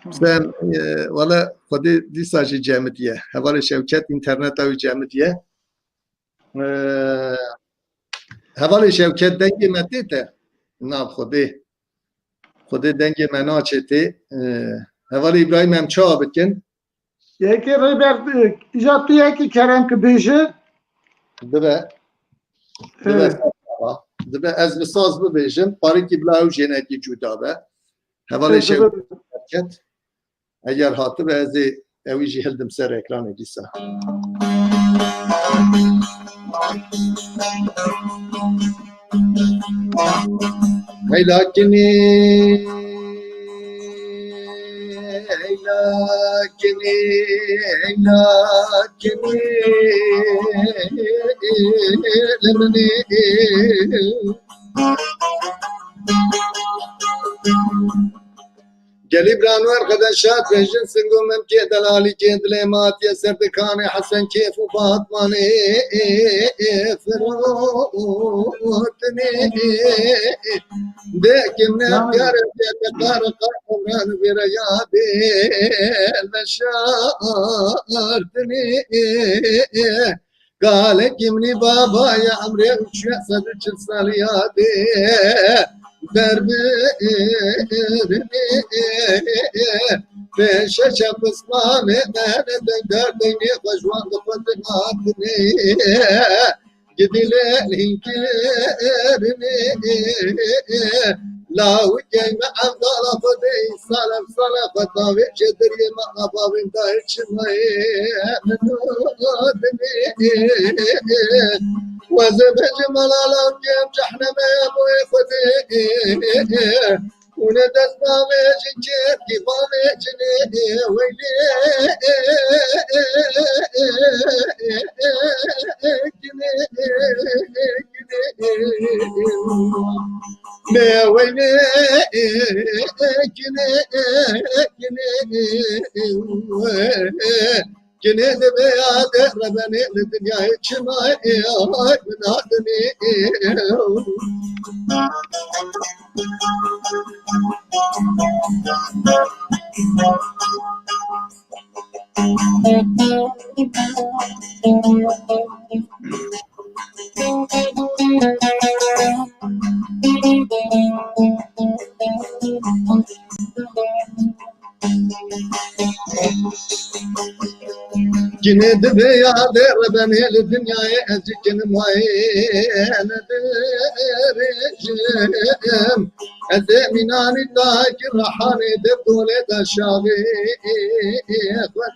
Bi ser em, e, wele Xwedê dîsa jî cemitiye. Hevalê Şewket înterneta wî cemitiye. E, hevalê Şewket dengê me tê te? Na Xwedê. Xwedê dengê me naçê tê. E, hevalê Îbrahîm em çawa bikin? Yekê Rêber, e, îja tu yekê kerem ki bêje. Dibe. Dibe, e, ser çava. Dibe ez bi saz bibêjim. Parikî bila ew jênekî cuda be. Hevalê, e, Şew-, dibe. Bereket. Eger hatibe ez ê ewî jî hildim ser ekranê dîsa. Heyla kinî, Lakinî, lakinî, li minî. Gelî bira nû erxede şad bêjin, singo memkê delalî kê dilê matiye ser dikanê Hesen Kêf û Batmanê firotinê. Dê kimne piyare piyare qar qar evran vêre yadê veşartinê. Kalekî minî baba ya emrê û çiya sed û çil salî yadê derbirinê. Pêşe çepismanê me ne deng derdê nê xwe ji wan dixwendin hatinê. Gidî lê lînkirinê. Lawikey me evdala xwe de îsal ev sala xwe tavê çê deriyê me ava wê dayê çimayê min dinê. Weze bêje mala lawikê em cehneme ya boyê xwe de. Hûn ê dest bavêjin kêfkî bavêjinê weylê kinê kinê. Bê weylê kinê kinê. Kinê divê yadê rebenê li dinyayê çima ê ay min hatinê. Kinê divê yadê rebenê li dinyayê ez jî kinim wayê nedirêjim. Ez ê mînanî takî rehanê de dolê de şaxê xwe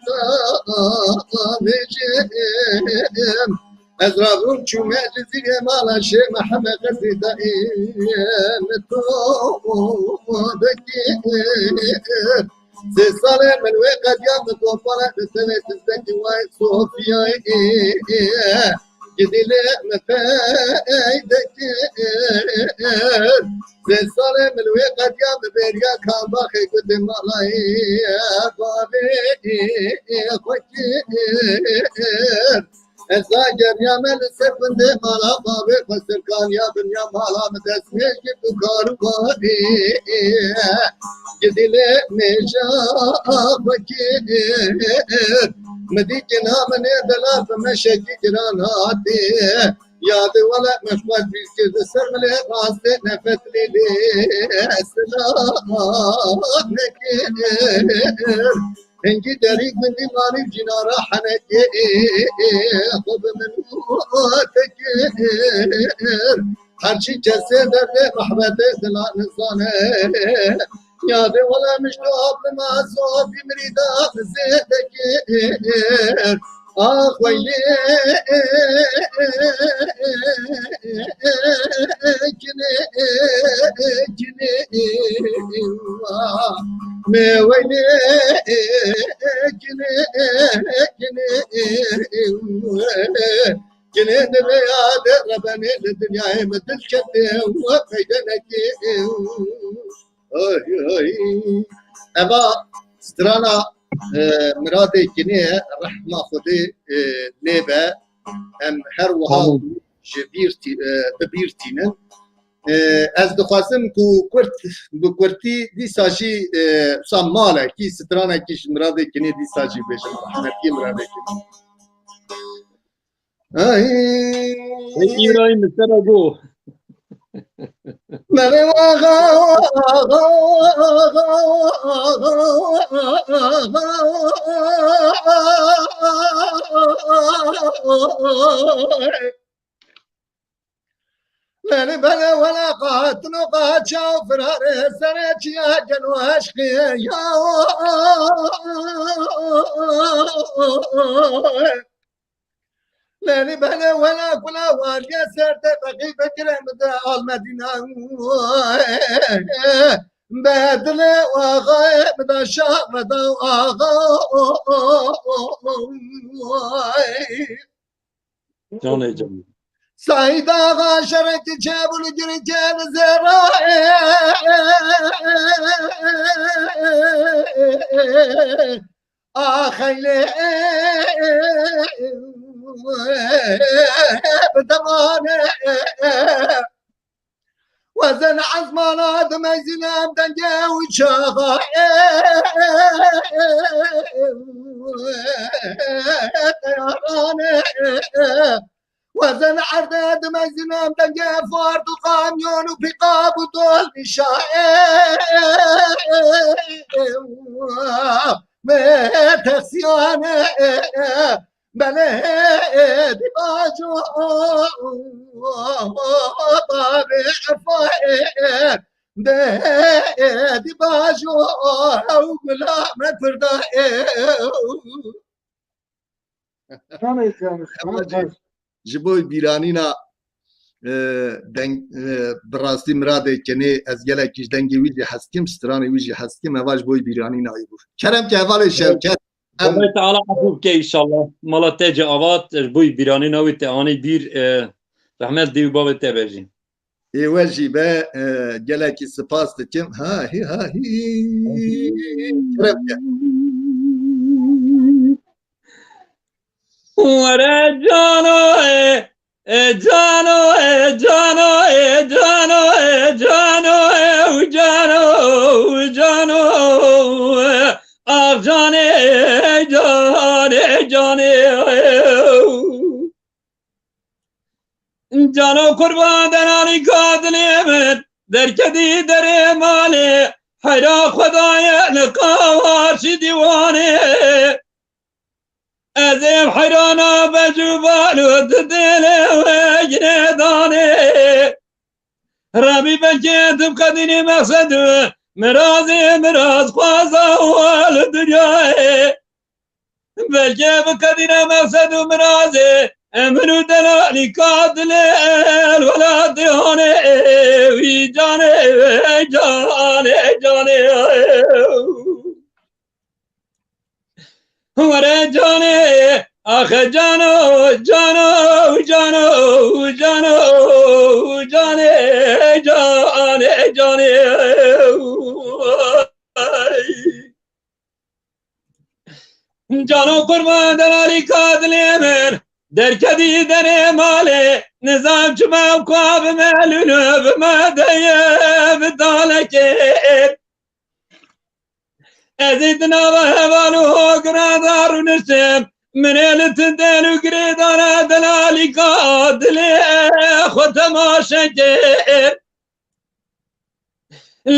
tavêjim. Ez rabûm çûme Cizîrê mala Şêx Mihemed Qesî dayê min to vekir. Sê salê min wê qediya min topale bi tenê tizekî wayê Sofiyayê. Gidî lê min peyde kir. Sê salê min wê qediya min bêriya Karbaxê gundê malayê bavê xwe kir. Ez a geriyame li ser gundê mala bavê xwe serkaniya binya mala min destmêj girt û kar û barê gidî lê mêja xwe kir. Min dî kina min ê delal bi meşekî giran hatê. Yadê wele min xwe bîr kir di ser milê rastê nefet lê lê silah nekir. Hingî derî gundî manî cînara henekê xwe bi min tekir. Her çi kesê derdê mehbetê dila nizane. Yadê wele mişto ablima zofî mirîda zêdekir. Ax weylê kinê kinê. Me weylê kinê kinê. Kinê divê yadê rebenê li dinyayê min dil ketê we peyde nekê. Oy, oy. Eva strana, e, Miradê Kinê ye, rehma Xwedê, e, lê be. Em her wiha Amin. Ji bîr tî-, e, bi bîr tînin. E, ez dixwazim ku kurt, bi kurtî dîsa jî, e, wisa malekî, stranekî ji Miradê Kinê dîsa jî bêjim. Rehmetî Miradê Kinê. Ay. Peki İbrahim, mesela bu. Merhaba. Leli bele wele qatino qaça firare sere çiya gelo aşkı ya. Leli bele wela kula waliye serde beqî bekire min de al Medîna. Bedilê axayê min de şa veda axa. Canê can. Saîd axa şerekî çebûl girkên zêra. Axeylê bi demane. Wezen ezmana dimezîne dengê û çaxa. Teyarane. Wezen erde dimezîne dengê fard û kamyon û pîkab û dol nîşa. Me tersiyane. Belê dibajo, babê efaê, de dibajo, ew gula me pirda. Tamam, tamam, tamam. Ji bo bîranîna, e, deng, e, bi rastî miradê kenê, ez gelekî ji dengê wî jî hez dikim, stranê wî jî hez dikim, heva ji bo bîranîna wî bû. Kerem ke hevalê Şevket. Xwedê Teala efû bike înşallah. Mala te cî ava, ji bo bîranîna wî te anî bîr, e, rehmet dê û bavê te be jî. Ê we jî be, e, gelekî spas dikim. Ha hî ha hî. Kerem ke. Were cano e, e cano e, cano e, cano e, cano e, u cano, u cano e. Ah canê, canê, canê. Cano qurban denanî ka dilê min, derketî derê malê, heyra Xwedayê li qawaşî dîwanê. Ez êm heyrana becûbal û di dilê we girêdanê. Rebî belkê tu biqedînî meqsed û mirazê miraz xwaza we li dinyayê. Belkê biqedîne meqsed û mirazê min û delalî ka dilê el welatê hanê wî canê, canê, canê. Were canê, axe cano, cano, cano, cano, canê, canê, canê. Cano qurban delalî ka dilê min, derketî derê malê, nizam çima ew ka bi me lûlo, bi me deye, bi dalekê. Ez ê di nava heval û hogran de rûniştim. Min ê li tindên û girêdana delalîka dilê xwe temaşe kir.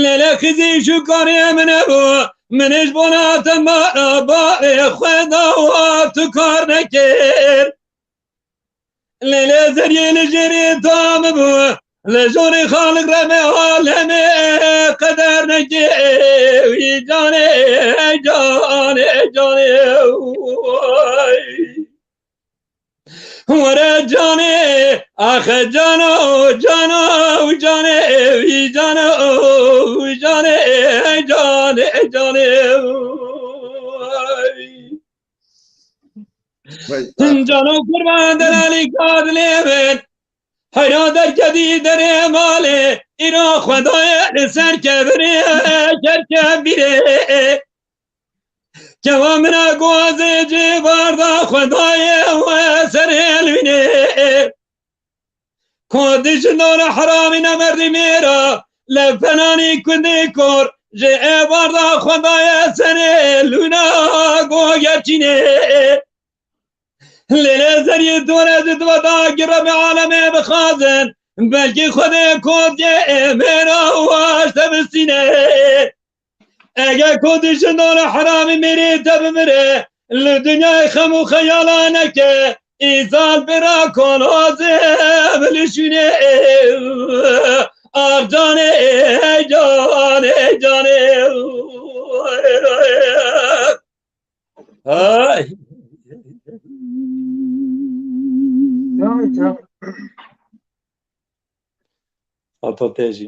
Lêlê xizî şûkarê min hebû. Min ê ji bona te mala bavê xwe dawa tu kar nekir. Lêlê zeriyê li jêrê tam bû. Li jorê Xaliq remê alemê qeder nekê wî canê, canê, canê. Were canê, axe cano, cano, canê, wî cano, canê, canê, canê. Vay, Cano qurban delalî ka dilê min. Heyra derketî derê malê, îro Xwedayê li ser kevirê, kerke bîrê. Kewa min a guazê cê barda Xwedayê we serê lwînê. Kurdî ji nora heramî nemerdî mêra, levpenanî kundê kor, ji ê barda Xwedayê serê lûna go gerçînê. Lêlê zeriyê dore ji dua da ki Rebê alemê bixwazin, belkî Xwedê kotiyê ê mêra waş te bistîne. Ege ku dişindana heramî mêrê te bimire, li dinyayê xem û xeyala neke, îsal bira kolazê bilişîne. Ah canê, ey canê, ey canê. Ay. Hata te jî.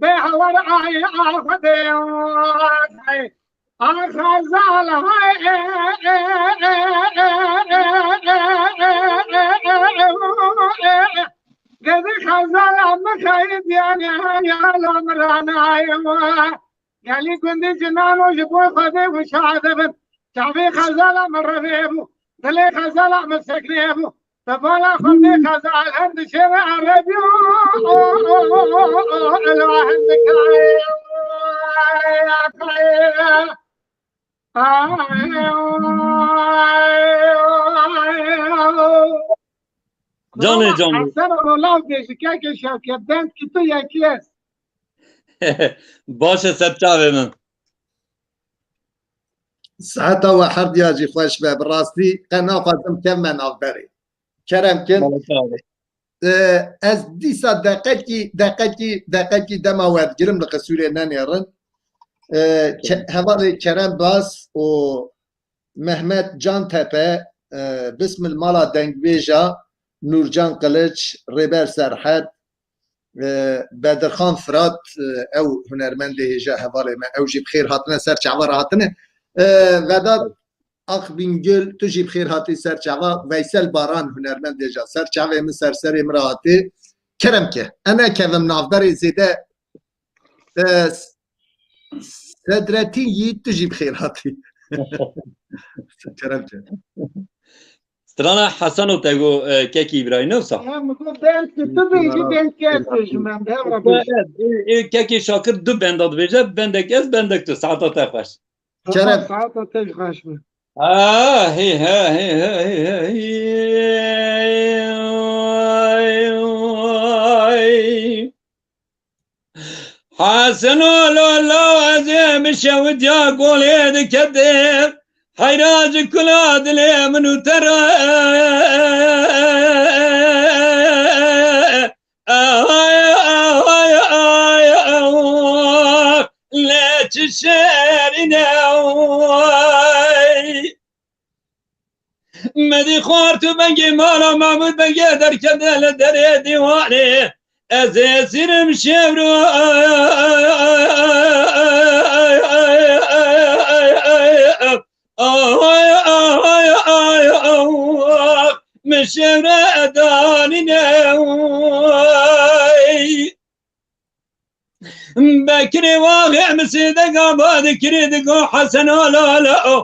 Bê hewer ay a Xwedê ay. A Xezal hay. Gedi Xezal a min xeyr diyane ya la miranay. Gelî gundî cinan û ji bo Xwedê wişade bin. Çavê Xezala min revê bû. Dilê Xezala min sekinê bû. Bi bala Xwedê Xezal hem dişêne erebî. Ela hem dikare. Canê, canê. Hesen Rola û Bêjikeke Şevket Bend ki tu yekî ez. Baş e, ser çavê min. Siheta we herdiya jî xweş be. Bi rastî qe naxwazim kevme navberê. Kerem kin. Mala çavê. E, ez dîsa deqekî, deqekî, deqekî dema we digirim li qisûrê nenêrin. E, ke-, hevalê Kerem Baz û Mehmet Cantepe, e, Bismil Mala Dengbêja, Nûrcan Qiliç, Rêber Serhed, e, Bedirxan Firat, e, ew hunermendê hêja hevalê me, ew jî bi xêr hatine, ser çava re hatine. E, Vedat Akbîngil, tu jî bi xêr hatî ser çava. Veysel Baran, hunermendê hêja, ser çavê min, ser serê min re hatî. Kerem ke, ene kevim navberê zêde, e, Sedretîn yî tu jî bi xêr hatî. Kerem ke. Strana Heseno te got, e, kekî Îbrahîm, ne wisa? Ya, min got bend ki tu bêjî, bend ki ez bêjim, em bi hev re bêjin. E, e, kekê Şakir du benda dibêje, bendek ez, bendek tu. Saeta te xweş. Kerem. Saeta te jî xweş be. Ah, hey, hey, hey. Hesen o lala, ez ê min şewitiya golê dikete. Heyra ji kula dilê min û te re. Ay, ay, ay, ay, lê çi şêrîn e, ay. Medî xwar tu bengê mala Mahmûd Bengê derkete li derê dîwarê. Ez ê sîrim şevro. Ay, ay, ay, ay, min şevre danîne. Bekirê waxê min sêdega ba dikirê digo Hesen o lala o.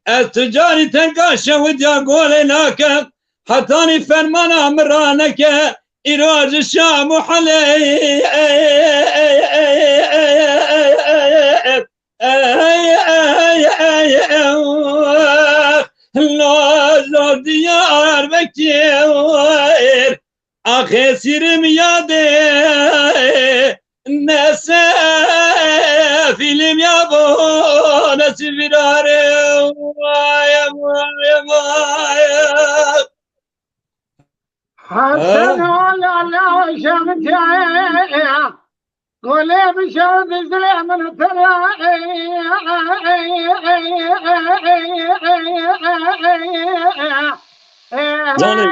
Ez tu carî terka şewitiya golê nakim. Hetanî fermana min raneke. Îro ji Şam û Helê. Ey, ey, ey, ey, lo, lo, Diyarbekir. Axê sîrim yadê. Nese film ya bo, nesi virare. Vay, vay, vay. Hesen o lala şevtiya. Golê bi şev dizilê min tira. Canê.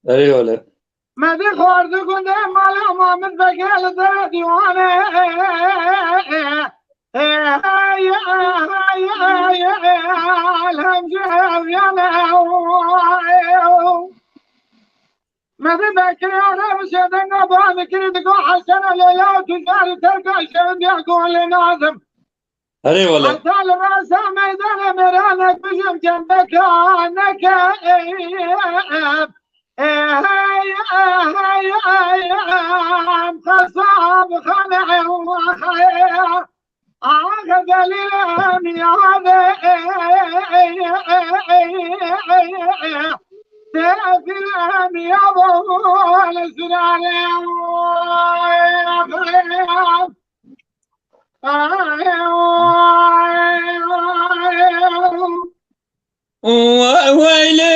Eyvallah. Me dî xwardi gundê mala Mamir Begê li derê dîwanê. Hey, hey, hey, hey, hey, hey, alem ceviyane. Me dî Bekirê Arem şêdenga ba dikirî digo Hesen Leyla û tu carî terka şev diya golê nadim. Herê wele. Heta li rasa meydanê mêranek bijim kendeka neke. Ey, ey, ey, em qesab xane. Axe delîlem yade. Tefilem yabo li sirare. Weylê,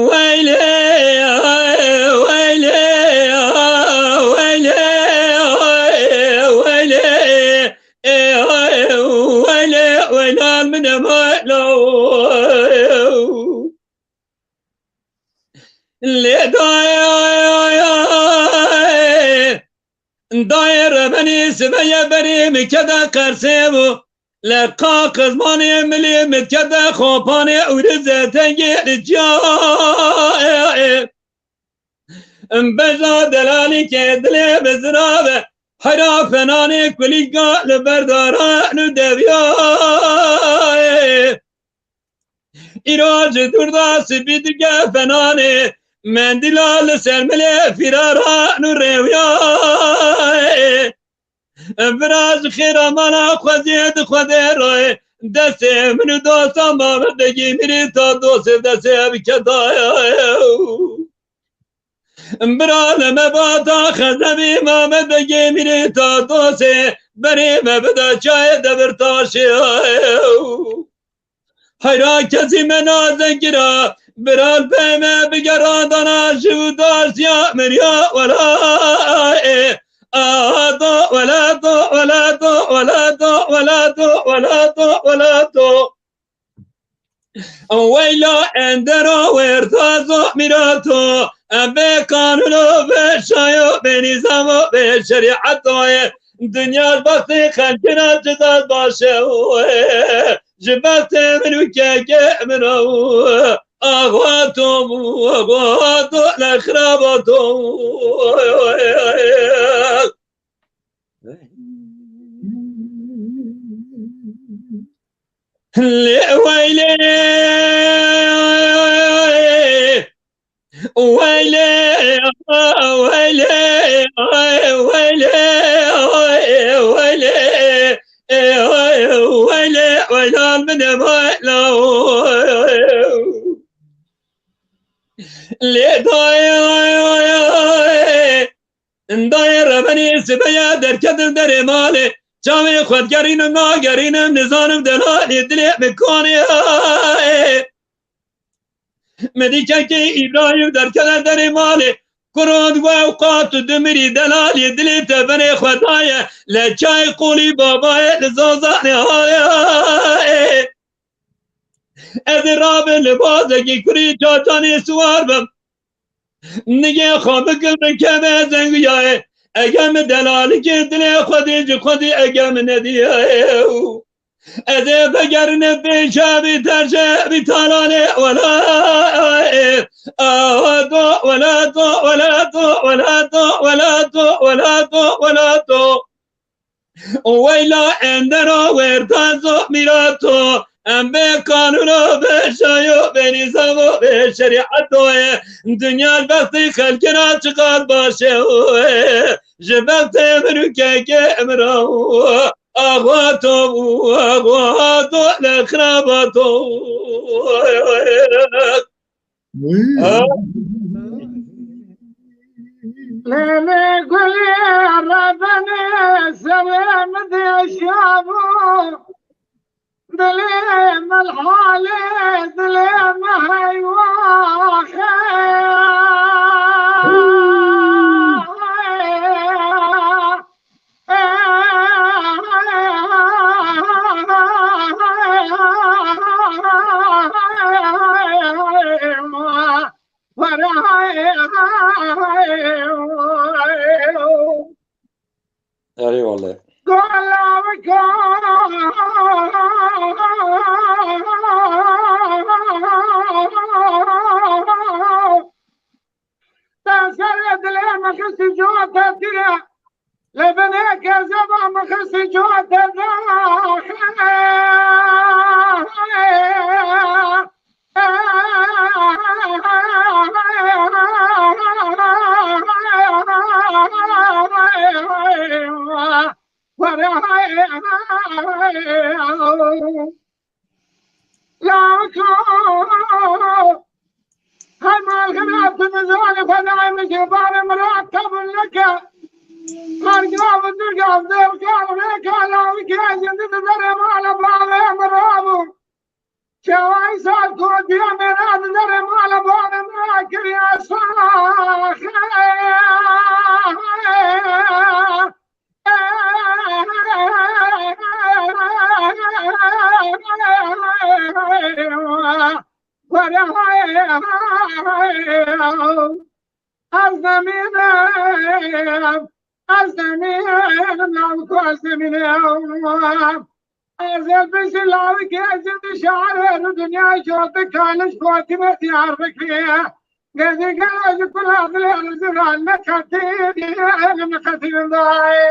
weylê, weylê, weylê, weylê. Nema law. Lê dayê, dayê rebenî sibeye berî min kete qersê bû. Leqa qizmanê milî min kete xopanê û rize tengê li ciyayê. Bejna delalîkê dilê bi zirabe, heyra fenanê kulîlka li berdaran û devyayê. Îro ji dûr de spî dike fenanê, mendîla li ser milê fîraran û rêwiyayê. Vira ji xêra mala xweziyê di xwedê rayê, destê min û dosta Mamed Begî Mîrî ta dostê destê ev ketaye. Bira li me bata xezebî Mamed Begî Mîrî ta dostê, berê me bide çayê Demirtaşê. Heyra kesî me nazekira, biral pê me bigerandana ji û daştiya min ya wela, e, a, do, wela, do, wela, do, wela, do, wela, do, wela, do, wela, do. Weyla endera werta zo mîrato, em bê kanûno, bê şayo, bê nîzamo, bê şerîeto ye. Dinya ji bextê xelkina cida baş e, ji bextê min û kekê min e. Axwato, axwato, le xirabato. Lê weylê, weylê, weylê, weylê, weylê, weylê, weylan min e, weylan. Lê dayê, Dayê rebenî sibeye derketim derê malê. Çavê xwe digerînim nagerînim, nizanim delalê dilê min kanê. Me dî kekê Îbrahîm derkete derê malê. Kuro di we ewqat û dimirî delalê dilê te benê xwe daye. Leçayê qolî babayê li zazanê hayê. Ez ê rabim li bazekî kurî çaçanê siwar bim. Nigê xwe bikim bikeve zengiyayê. Eger min delalikê dilê xwedî ji xwedî eger min nediyayê. Ez ê vegerine pêşe bî terşe bî talanê wela. Awa do wela do wela do wela do wela do wela do wela do. Weyla endera werta zo mîrato, em bê kanûno, bê şayo, bê nîzamo, bê şerîeto ye. Dinya ji bextê xelkina çiqas baş e, ji bextê min û kekê min re. Axwato, axwato, le xirabato. Lêlê gulê rebenê serê min dêşiyabû, dilê min halê dilê min heywaxe. Erê wele. Te serê dilê min xistî cihata tîre. Lê binê kezeba min xistî cihata daxê. Lawiko, her malxin hatimiz wani fedayê min jê barê min re qebûl neke. Her gav û du gav dêrka û rêka lawikê jindî di derê mala bavê min rabû. Çawayî sar kotiya mêra di derê mala bavê min ra kiriya saxe. Were hayê, ez nemînim, ez nemînim, ku ez nemînim. Ez ê bijî lawikê, ez ê dişarê, li dinya cotî kaliş Fatîme Diyarbekirê. Gezî gelo ji kula dilê ziran neqetî, neqetî dayê.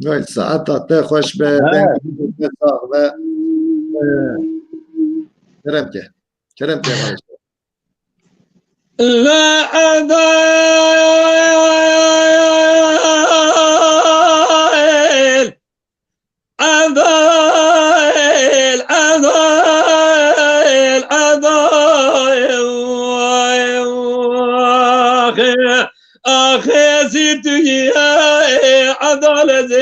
Vay, saeta te xweş be, dengê te sax be. Kerem ke. Kerem ke. Adil, adil, adil, adil. Axê, axê sîr tu yî, adalet ê.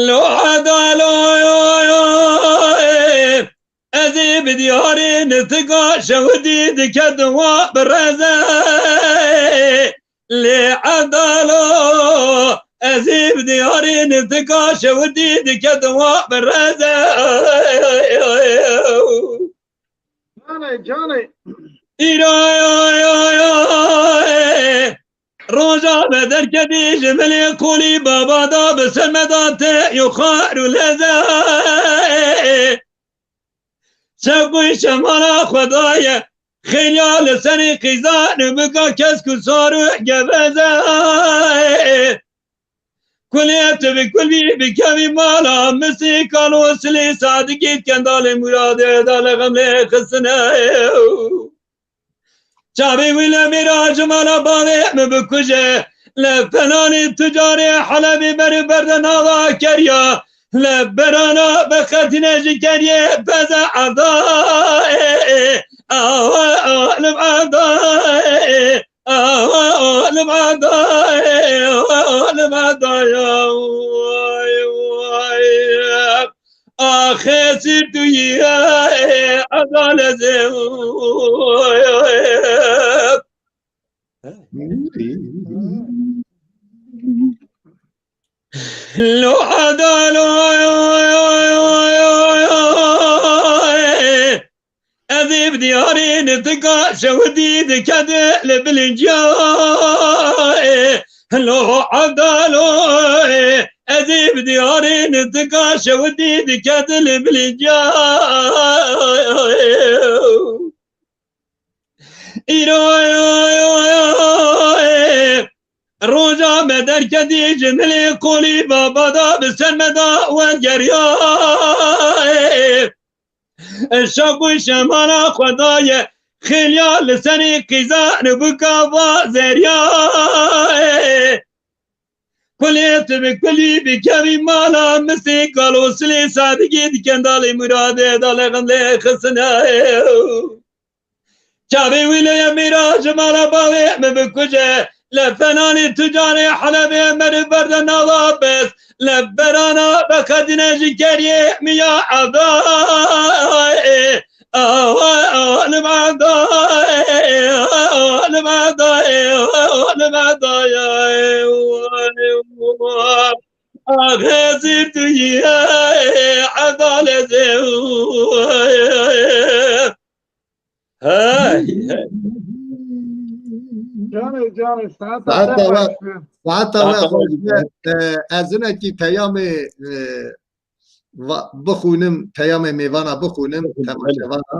Lo adalo, ez ê bi diyarê nitika şewidî dike dua bi reze. Lê edalo, ez ê bi diyarê nitika şewidî dike dua bi reze. Canê, canê. Îro, roja me derketî ji milê kolî baba da bi ser me da te yo xar û leze. Çekuy şemala Xwedayê, xêliya li serê qîzan û bika kesk û sar û geveze. Kulê tu bi kul bî, bikevî mala misî kalo silê sadigî kendalê muradê da li xemlê xistine. Çavê wî li mîra ji mala bavê min bikuje. Li penanê tucarê Helebê ber û berde nava keriya. Li berana bi xetîne ji keriyê peze evda. Awa alim evda. Awa alim evda. Awa alim evda ya. Vay, vay. Axê sîr tu yî, adalet ê. Lo adalo, ez ê bi diyarê nitika şewidî dikedi li bilinciya. Lo adalo, ez ê bi diyarê nitika şewidî dikedi li bilinciya. Îro roja me derketî ji milê kolî baba da bi ser me da wergeriya. Şak û şemala Xwedayê xêliya li serê qîzan û bika va zeriya. Kulê tu bi kulî bikevî mala misê kalo silê sadigê di kendalê muradê da li xemlê xistine. Çavê wî li ye mîra ji mala bavê min bikuje. Li penanê tucarê Helebê me ri berde nava bes. Li berana be xetîne ji keriyê miya evda. Awa alim evda. Alim evda. Alim evda. Axê sîr tu yî, edalet ê. Hey, hey. Canê, canê, saeta Saeta te we, xweş be. Saeta we Saeta xweş we be. Xweş be. E, ez hinekî peyamê, e, va-, bixwînim, peyamê mêvana bixwînim, Bixwîn, temaşevana.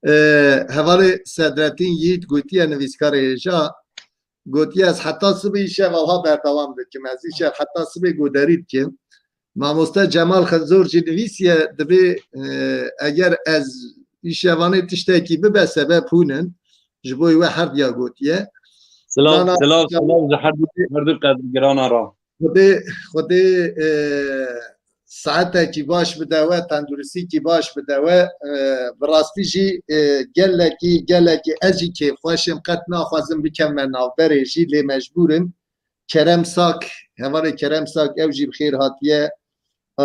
E, hevalê Sedretîn Yiğit gotiye, nivîskarê hêja, gotiye, ez heta sibê îşev awha berdewam dikim. Ez îşev heta sibê goderî dikim. Mamoste Cemal Xizor jî nivîsiye, dibê, e, eger ez îşevanê tiştekî bibe sebeb hûn in. Ji bo wê herdiya gotiye. Silav, Nana silav, silav ji her du, her du qedirgirana re. Xwedê, Xwedê, e, saetekî baş bide we, tenduristîkî baş bide we. E, bi rastî jî, e, gelekî, gelekî ez jî kêfxweş im, qet naxwazim bikevme navberê jî, lê mecbûr im. Kerem Sak, hevalê Kerem Sak, ew jî bi xêr hatiye. E,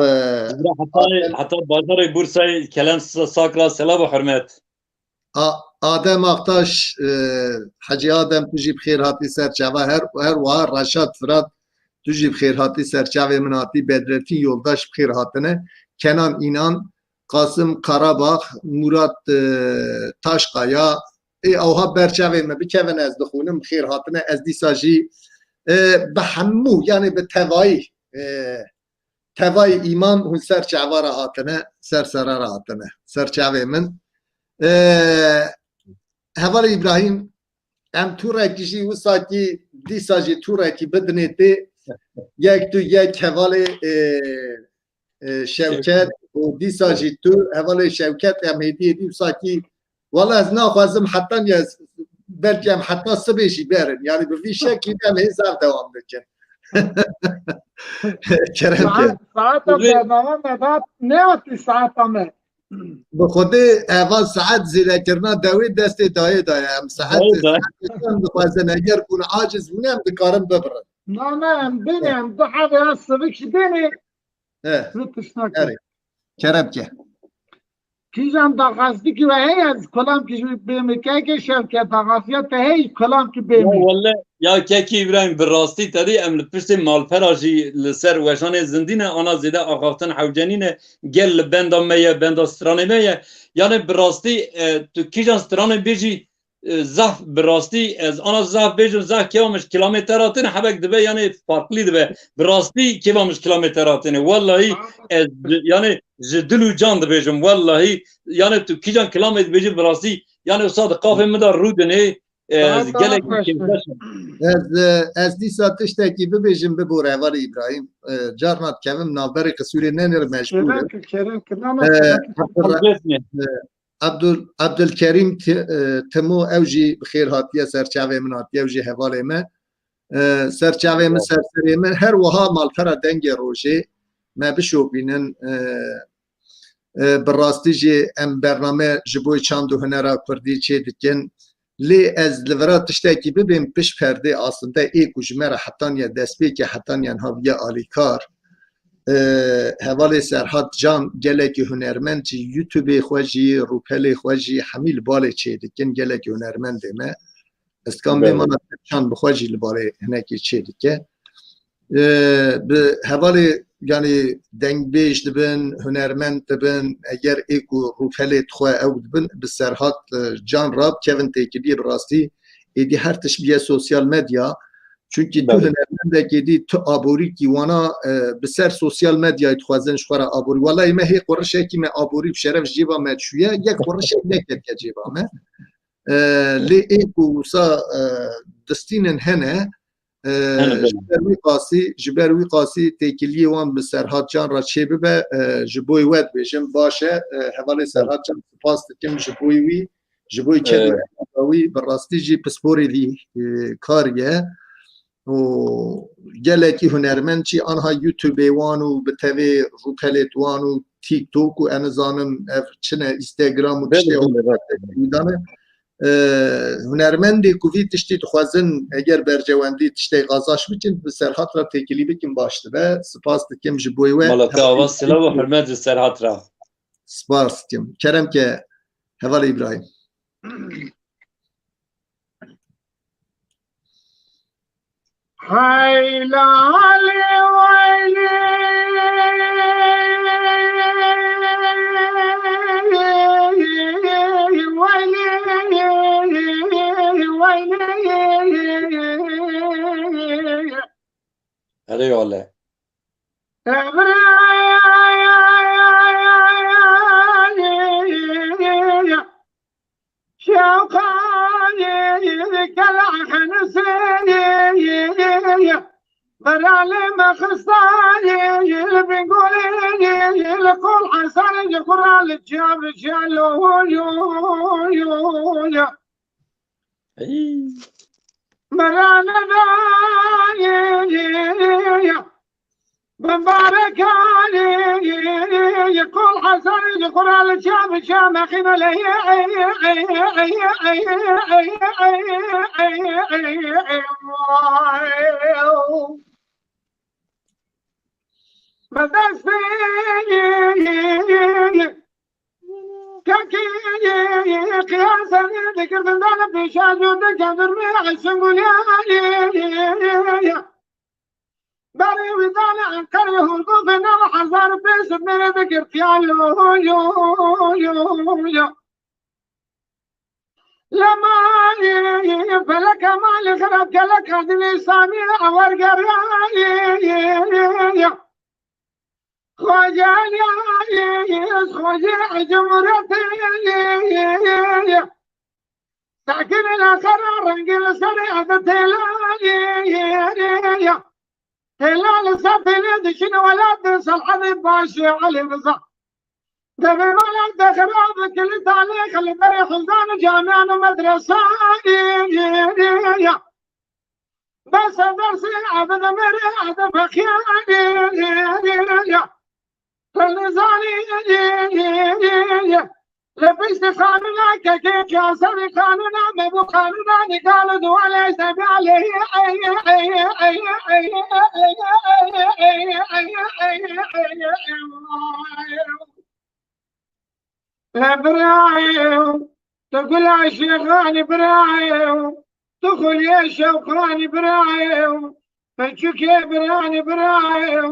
Heta, heta bajarê Bursayê Kerem Sa-, Sak ra silav û hurmet. A-, Adem Aktaş, e, Hecî Adem, tu jî bi xêr hatî ser çava. Her, her wiha Reşat Firat, tu jî bi xêr hatî ser çavê min hatî. Bedretîn Yoldaş, bi xêr hatine. Kenan Înan, Qasim Karabağ, Murat, e, Taşkaya. Ê, ewha ber çavê me bikevin, ez dixwînim, bi xêr hatine. Ez dîsa jî, e, bi hemû, yanî bi tevayî, e, tevayî îman hûn ser çava re hatine, ser sera re hatine, ser çavê min. E, Hevalê Îbrahîm, em tûrekî jî wisa kî dîsa jî tûrekî bidinê tê. Yek tu, yek hevalê, e, e, Şevket û dîsa jî tu, hevalê Şevket, em hêdî hêdî wisa kî, wala ez naxwazim heta niye, belkî em heta sibê jî berin. Yanî bi vî şekî em hê zaf dewam bikin. Kerem ke. Saet, saeta bername me da ne hatî saeta me. Bi Xwedê eva saet zêdekirina dewê destê dayê daye. Em saet, dayê da. Saet em dixwazin, eger hûn aciz bûne, em dikarin bibirin. Na, na, em bêne, em du hebê ya sivik jî bêne. He. Zû tişt nake. Erê. Kerem ke. Kîjan daxwazî ki we heye, ez kolam ki ji bê me keke Şevket daxwaziya te hey, kolam ki bê Ya me. Welle, ya kekî Îbrahîm, bi rastî te dî em li piştê malpera jî li ser weşanê zindî ne, ana zêde axaftin hewcenî ne, gel li benda me ye, benda stranê me ye. Yanê bi rastî, e, tu kîjan stranê bêjî, e, zaf bi rastî, ez ana zaf bêjim, zaf kêva min ji kilometre hatine, hebek dibe, yanê farklî dibe. Bi rastî kêva min ji kilometre hatine. Wellahî ez, yanê ji dil û can dibêjim, wellahî, yanê tu kîjan kilamê dibêjî bi rastî, yanê wisa di qafê min de rûdinê, e, ez gelek kêfxweş im. Ez, e, ez dîsa tiştekî bibêjim, bibore hevalê Îbrahîm. E, carna dikevim navberê qisûrê, nenêr mecbûr im. Kerem ki, kerem ki, na, na, E, kerem ki. Abdulra-, Abdul-, Abdulkerîm Ti-, e, Timo, ew jî bi xêr hatiye, ser çavê min hatiye, ew jî hevalê me. E, ser çavê min, ser serê min, her wiha malpera Dengê Rojê me bişopînin. E, e, bi rastî jî em bername ji bo çand û hunera kurdî çê dikin. Lê ez li vira tiştekî bibêm pişt perdê, aslinde ê ku ji me re hetaniye destpêkê, hetaniye niha bûye alîkar. E, hevalê Serhat Can gelekî hunermend jî, YouTubeê xwe jî, rûpelê xwe jî hemî li balê çê dikin, gelekî hunermendê me. Ez dikan bêjim, Belê. Ana Serhat Can bi xwe jî li balê hinekî çê dike. E, bi hevalê, yanî dengbêj dibin, hunermend dibin, eger ê ku rûpelê dixwe ew dibin, bi Serhat, e, Can re bikevin têkiliyê, bi rastî êdî her tişt bûye sosyal medya. Çunkî tu Belê. Hunermendekî dî, tu aborîkî wana, e, bi ser sosyal medyayê dixwazin ji xwe re aborî. Wela ê me hê qurişekî me aborî bi şeref ji cêba me çûye, yek qurişek neketiye cêba me. E, lê ê ku wisa, e, distînin hene, e, Hene, belê. Ji ber wî qasî, ji ber wî qasî têkiliyê wan bi Serhat Can re çê bibe, e, ji bo we dibêjim, baş e, e, hevalê Serhat Can, spas dikim ji bo wî, ji bo ked û Evet. Ehlaka wî, bi rastî jî pisporê vî, e, karî ye. Û gelekî hunermend jî anha YouTubeê wan û bi tevê rûpelêt wan û TikTok û, ez nizanim ev çi ne, Instagram û Belê, tiştê belê, rast e. Wî dane. E, hunermendê ku vî tiştî dixwazin, eger berjewendî tiştê xazaş bikin, bi Serhat re têkilî bikin, baş dibe. Spas dikim ji bo we. Mala te ava silav û hurmet ji Serhat re. Spas dikim. Kerem ke hevalê Îbrahîm. Hey lale wele, wele, wele. Erê wele. Şewqanê kelehenizê beralê me xistanê li bingolê li qol esanê li xura li ciya bi ciya lo yo yo yo. Ey. Merane da ye ye ye ye. Bimbarekanê ye ye ye ye. Kol Hasan li xura li çam çam xîne le ye. Bi destê ye ye ye ye. Kem Qiyaseni dikir dindana pêşa cû dikendir mi eşin guliyani. Berê wî dane Enqerê hûrgûfê nav hezar pêş mêrê dikir qiya yo, yo, yo, yo. Lema feleke malê xirab gelek kadinê Samî ewer geriya. Xwecê Elî, Xwecê Cumhuriyetê. Sakin ila xera rengê li serê eve têla. Têla li ser têlê dişin welat, Selhedê Paşê Elî Riza. Devê malek de xirab, kilit alê xelberê hizan û camiyan û medresa. Bes dersê eve de merê eve feqîr. Nizanî li piştî qanûna kekê, qiyasevî qanûna me bû qanûna nîgal û duwalê zevî aleyhî. Birayê, tu gula şêxanî birayê, tu xuliyê şewqanî birayê, peçûkê biranî birayê,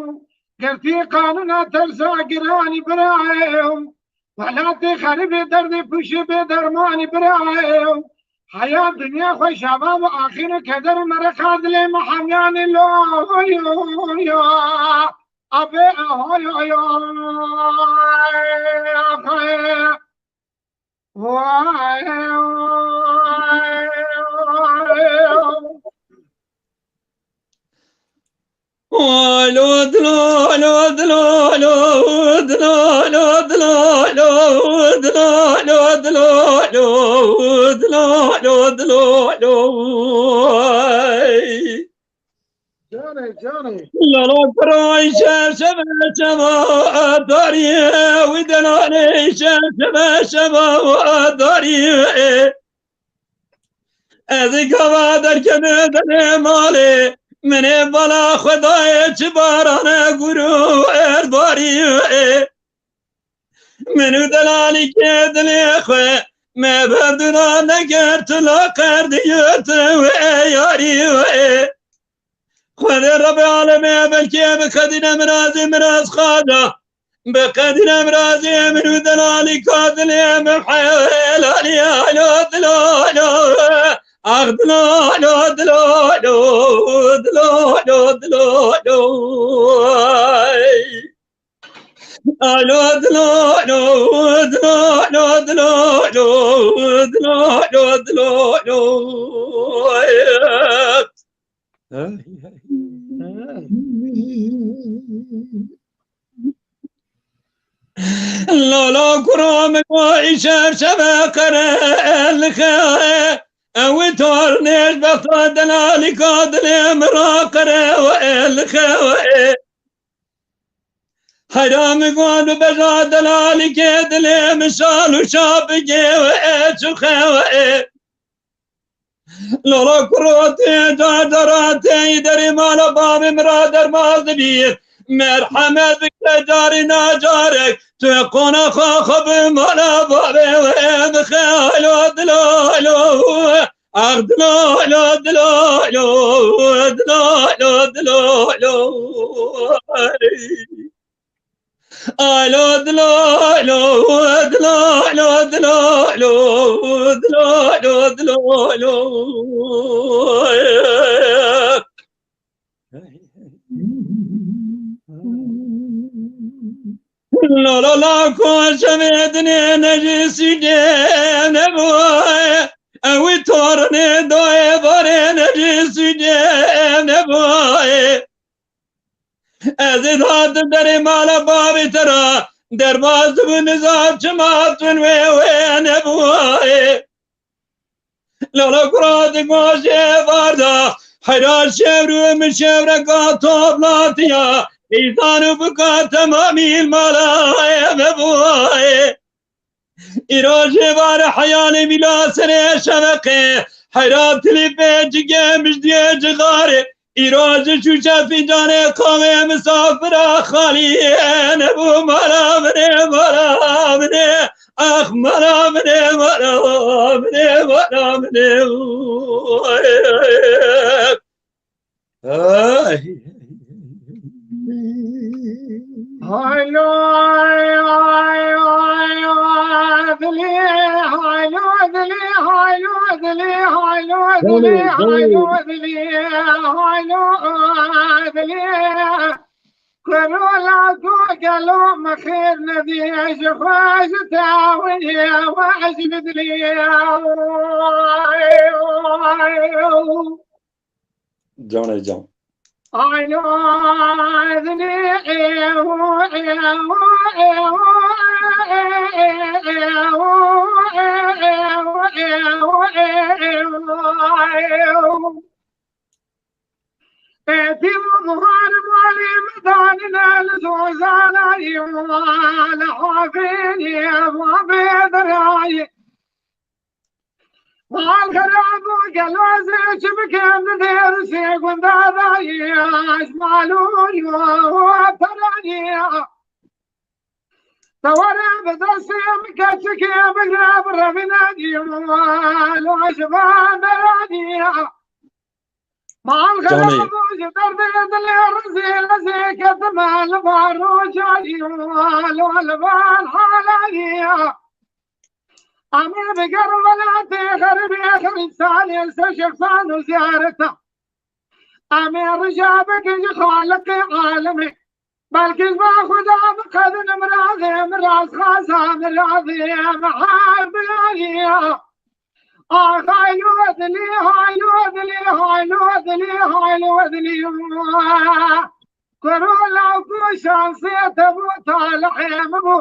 girtî qanûna tersa giranî birayê, welatê xerîbê derdê pûşê bê dermanî birayê, heya dinya xwe şaba û axîr û keder û mereqa dilê me hemyanî lo, yo, yo. Abi, ahoy, oy, oy, ahoy. Vay, oy, oy. Alo, dilo, alo, dilo, alo, dilo, alo, dilo, alo, dilo, alo, dilo, alo, dilo, alo, dilo, alo. Canê, canê. Lala kuray şev şeve şeva darî, wî delalê şev şeve şeva darî. Ez gava derkeve derê malê, minê bala Xwedayê çi barane guru erbarî. Min û delalîkê dilê xwe, me berdina neger tu laqer digirt wê yarî wê. Xwedê Rebê alemê belkê bi qedîne mirazê miraz xada. Bi qedîne mirazê min û delalîka dilê min helalî alo dilo alo. Ax dilo alo dilo alo. Dilo alo dilo alo. Alo, dilo, alo, dilo, alo, dilo, alo, dilo, alo, dilo, alo. Lala kura min go îşer şeve qere el xe. Ew tor nêj bexta delalîka dilê min ra qere el xe. Heyra min got bibeja delalîkê dilê min şal û şapikê we çuxe we. Lala kuro tê car cara tê derê mala bavê min ra derbaz dibî. Merhemet bike carî nacarek tu qonaxa xwe bi mala bavê we bixe. Alo dilo alo. Ax dilo alo dilo alo. Dilo alo dilo alo. Alo dilo alo dilo alo dilo alo dilo alo dilo alo. Lo lo la ko şevê dinê nejî sûcê nebûye. Ew tornê doyê barê nejî sûcê nebûye. Ez ê dihatim derê mala bavê te ra, derbas dibû nizam çima tun wê wê nebûye. Lala kura di goşê varda, heyra şevru min şevreka toplatiya, îzan û bika temamî mala eve bûye. Îro jê vare heyalê mîla serê şeveqê, heyra tilîfê cigê mijdiyê cixarê. Îro ji şûşe fîncanê qawê misafira xalî nebû mala min ê, mala min ê. Ax mala min ê, mala min ê, mala min ê. Ay. Haylo, ay, ay, ay, ay, dilî, haylo, dilî, haylo, dilî, haylo, dilî, Dilî, dilî. Haylo, dilî, haylo, dilî. Kurola ku gelo me xêr nedî, ji xwe ji tawiyê we ji bidilî. Canê can. Ay, ay, dilî, ew, ew, ew, ew, ew, ew, ew, ew, ew, ew, ew. Êdî û buhar malê min danine li zozanayî, li havênê va bê dirayî. Mal xerab û gelo zê çi bikim di dêr sê gunda dayî, ez mal û yo peranî. Te were bi destê min keçikê bigre bi revînanî, lo ji van deranî. Mal Canê. Xerab û ji derdê dilê rizê lezê ketime li van rojayî, lo li van halayî. Em ê bi ger welatê xeribê xerîb salê ser şexsan û ziyareta. Em ê rija bikin ji Xaliqê alemê. Belkî ji ba Xuda biqedin mirazê, miraz xaza mirazê, mehal bilaliya. Ax haylo dilî, haylo dilî, haylo dilî, haylo dilî. Kuro law ku şansê te bû, talihê min bû.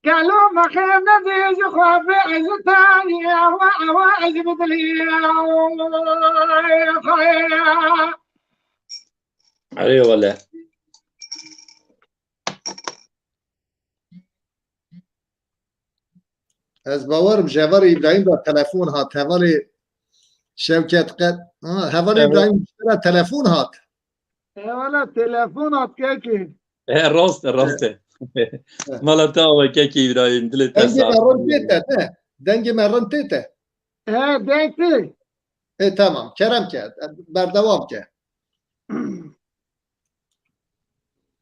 Gelo me xêr nedî ji xwe bê ez ji te, ewa, ewa, ez ji bidilî. Erê wele. Ez bawerim ji hevalê Îbrahîm de telefon hat. Hevalê Şevket qet. Ha, hevalê Evet. Îbrahîm ji te re telefon hat. Hevala telefon hat kekê. E, rast e, rast e. Mala te ava kekê Îbrahîm, dilê te Dengê sax me rind tê te, ne? Dengê me rind tê te. He, deng tê. E, tamam. Kerem ke. Berdewam ke.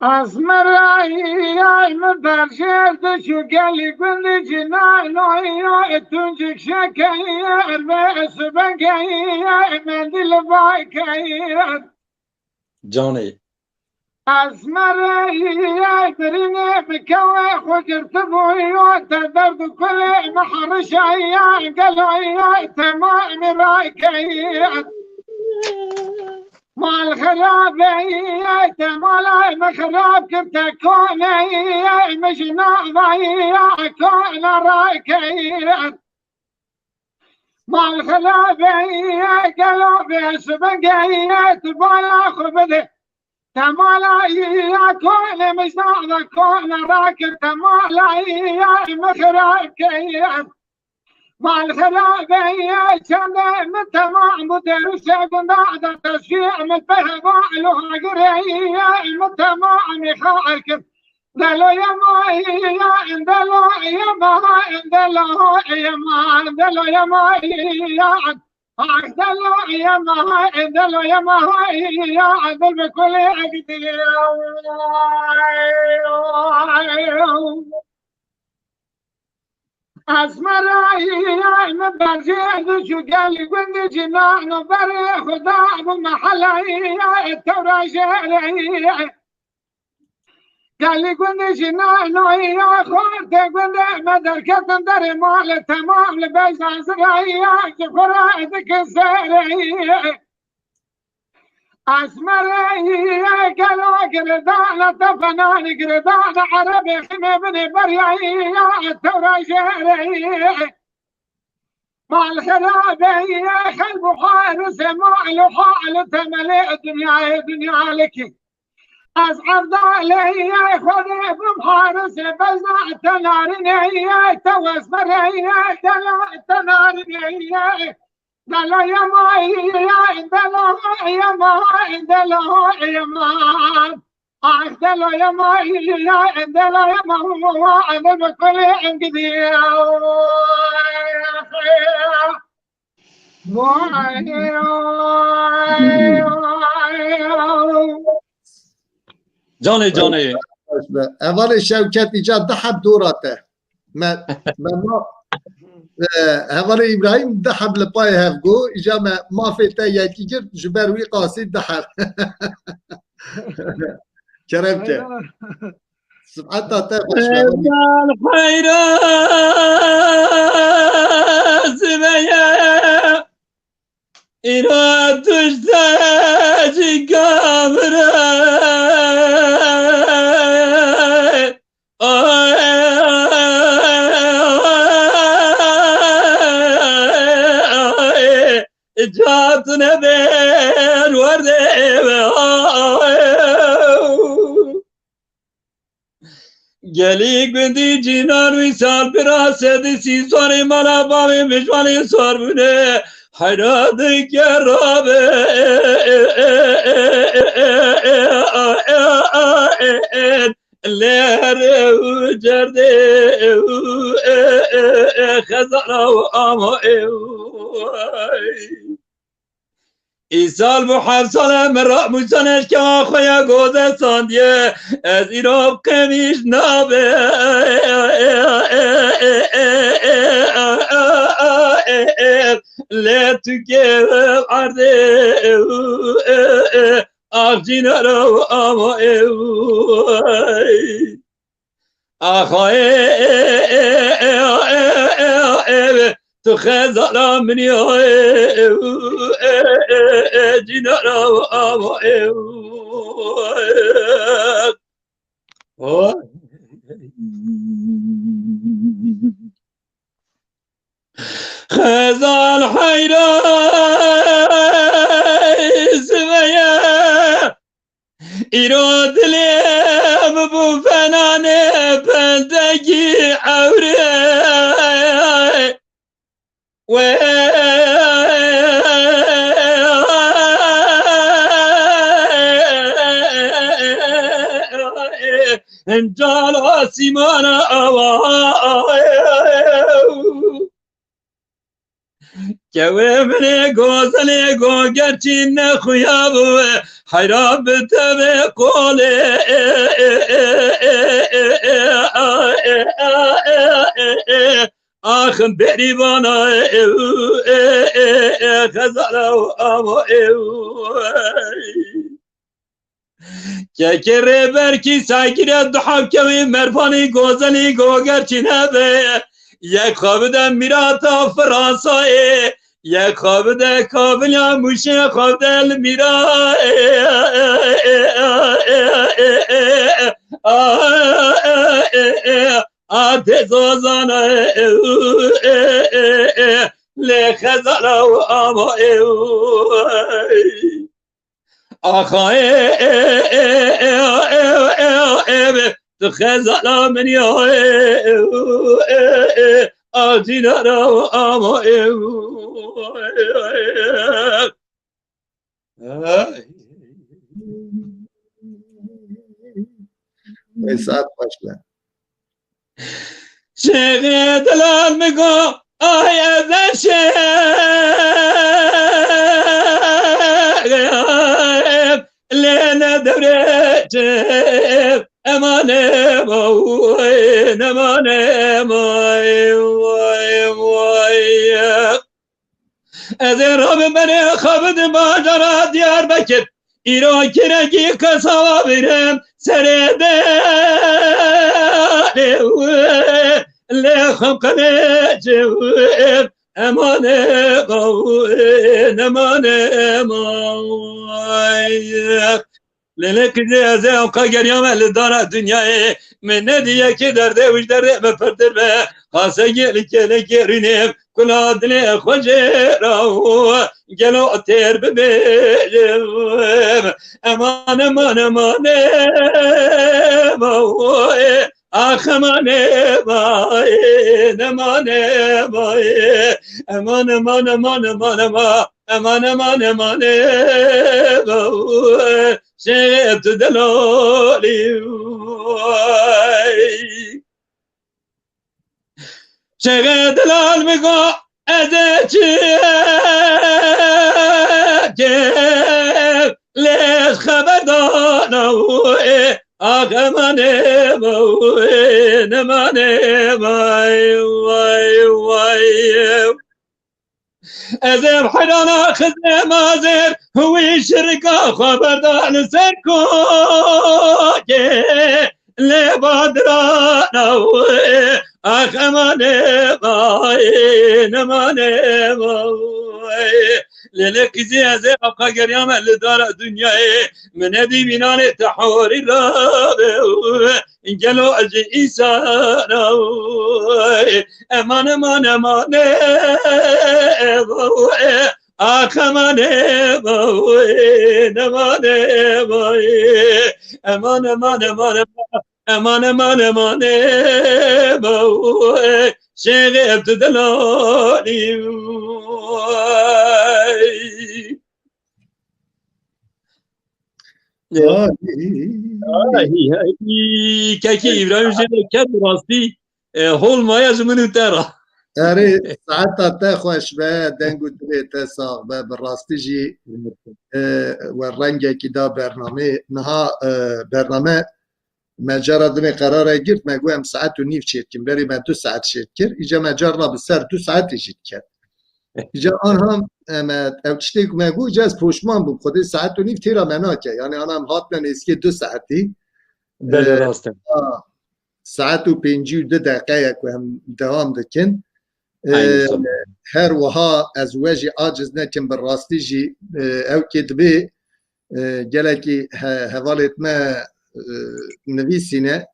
Asmerayay min berjêr diçû gelî gundî cinanoya tuncik şekeye ve subengeye mendil bakeye. Canê. Asmerayay birînê bikewe xwe girtibûyo te derd û kulê me herişaya geloya temamî rakeye. Mal xerabê te malay me xerab kir te koneyê me ji navaya kona rakeyê. Mal xerabê gelo bê sibengeyê tu bala xwe bide. Te malaya kone me ji nava kona rakir te malaya me xerab keyê. Mal xerabeye çende min temam bû derûşe gunda de teşî min peheva lo hagireye min temamî xal kir. Delo yema ya, delo yema, delo yema, delo yema ya. Ah, delo yema, delo yema ya, dil bi kulê egdî. Esmerayî min berjê diçû gelî gundî cinan û berê Xuda bû meheleyî tewra jêreyî. Gelî gundî jinanoyî ya xortê gundê me derketin derê malê temam li bejna zirayî ya ji xwe re dikin sereyî. Esmereyî gelo giridana tepenan giridana erebê xîmê binê beryayî ya tewra jêreyî. Mal xerabeyî xelb û harisê mal û hal û temelê dinyayê dinyalikî. Ez evdaleyî Xwedê bim harisê bezna te narineyî te wesmereyî dela te narineyî. Delo yemayî ya, delo yemayî, delo yemayî. Ay, delaya ma, ay, delaya ma, ay, delaya ma, ay, delaya ma, ay, delaya ma. Canê, canê. Hevalê Şewket îca du heb dora te. Me, me ma, e, hevalê Îbrahîm du heb li payê hev got, îca me mafê te yekî girt, ji ber wî qasî du heb. Kerem ke. Sibheta te xweş be. Heyran, heyran, Zibeye. Îro tiştê cî kamire. Cat nebêr werdê ve. Gelî gundî cînan wî sal bira sedî sî sorê mala bavê mijwanê sor bûne. Heyra dike rabe lêre û cerdê û xezala û ama ê. Îsal bû heft sal e min ramûsan eşkewa xwe ya goze sandiye. Ez îro qemîş nabe lê tu kê erdê axcîna ro ama ew. Axa ê, ê, ê, ê, ê, ê, ê, ê, tu xezala min ya, ê, ê, ê, ê, ê, cînara ava, ê, ê. Oy. Xezal heyra ziveye. Îro dilê min bû fenanê pendekî ewrê. Wê cal asîmana awa. Kewê min ê gozelê go gerçî nexuya bû, heyra bi te vê qolê. Ax berîvana ew, xezala û ava ew. Kekê rêberkî sekîre du hevkewî mervanî gozelî goger çîne be. Yek xwe bide mîrata Fransayê, yek xwe bide kaviliya mûşê xwe bide li mîra. A tê zozana lê xezala û ava ew. Axa ê, ê, ê, ê, ê, ê, ê, ê, tu xezala min ya, ê, ê, ê, ê, a cînara ama, ê, ê. Ey saet baş be. Şêxê delal min go, ay ez eşeğim, lê ne dewrêçim, emanem oy, emanem oy, oy, oy. Ez ê rabim berê xwe bidim bajara Diyarbekir. Îro kirekî qesaba bîrim serê derê wê. Lê xem qenê cewim emane qawê nemane may. Lê lê qîzê ez ê ewqa geriyame li dara dinyayê. Min nedî yekê derdê wî ji derdê min pirtir be. Qasegê li kêlekê rînê kula dilê xwe jê ra û gelo têr bibêjim. Eman, eman, eman, eman, ax, eman, eman, eman, eman, eman, eman, eman, eman, eman. Eman, eman, eman, e, şêxê tu delalî. Şêxê delal min got, ez ê çi kim, lê ez xeber dana wê. Ax emanê wê, nemanê vay, vay, vay. Ez ê heyrana xizê mazêr, wî şirka xwe berda li ser kokê. Lê badirana wê, ax emanê vay, nemanê vay. Lê lê qîzî ez ê evqa geriyame li dara dinyayê. Min nedî mînanê te horî rabe. Gelo ez ji îsana wê. Eman, eman, eman, e, e, e, ax eman, e, e, eman, e, e, eman, eman, eman, eman, eman, eman, eman, e, e, şêxê tu delalî. Ya. Ay. Ay, ay, kekî Îbrahîm jê de ket rastî, e, hol maye ji min û te re. Erê, saeta te xweş be, deng û dilê te sax be, bi rastî jî, e, we rengekî da bernamê. Niha, e, bername me cara dinê qerara girt, me got em saet û nîv çêdikin, berê me du saet çêdikir, îca me carna bi ser du saetê jî diket. Îca anha, em, ev tiştê ku me got, îca ez poşman bûm, xwedê saet û nîv têra me nake. Yani ana em hatine nêzîkê du saetî. Belê, e, rast e. Ha, saet û pêncî û du deqe ye ku em dewam dikin. E, Aynı zamanda. Her wiha ez we jî aciz nekim, bi rastî jî, e, ew kê dibê, e, gelekî he-, hevalêt me, e, nivîsîne.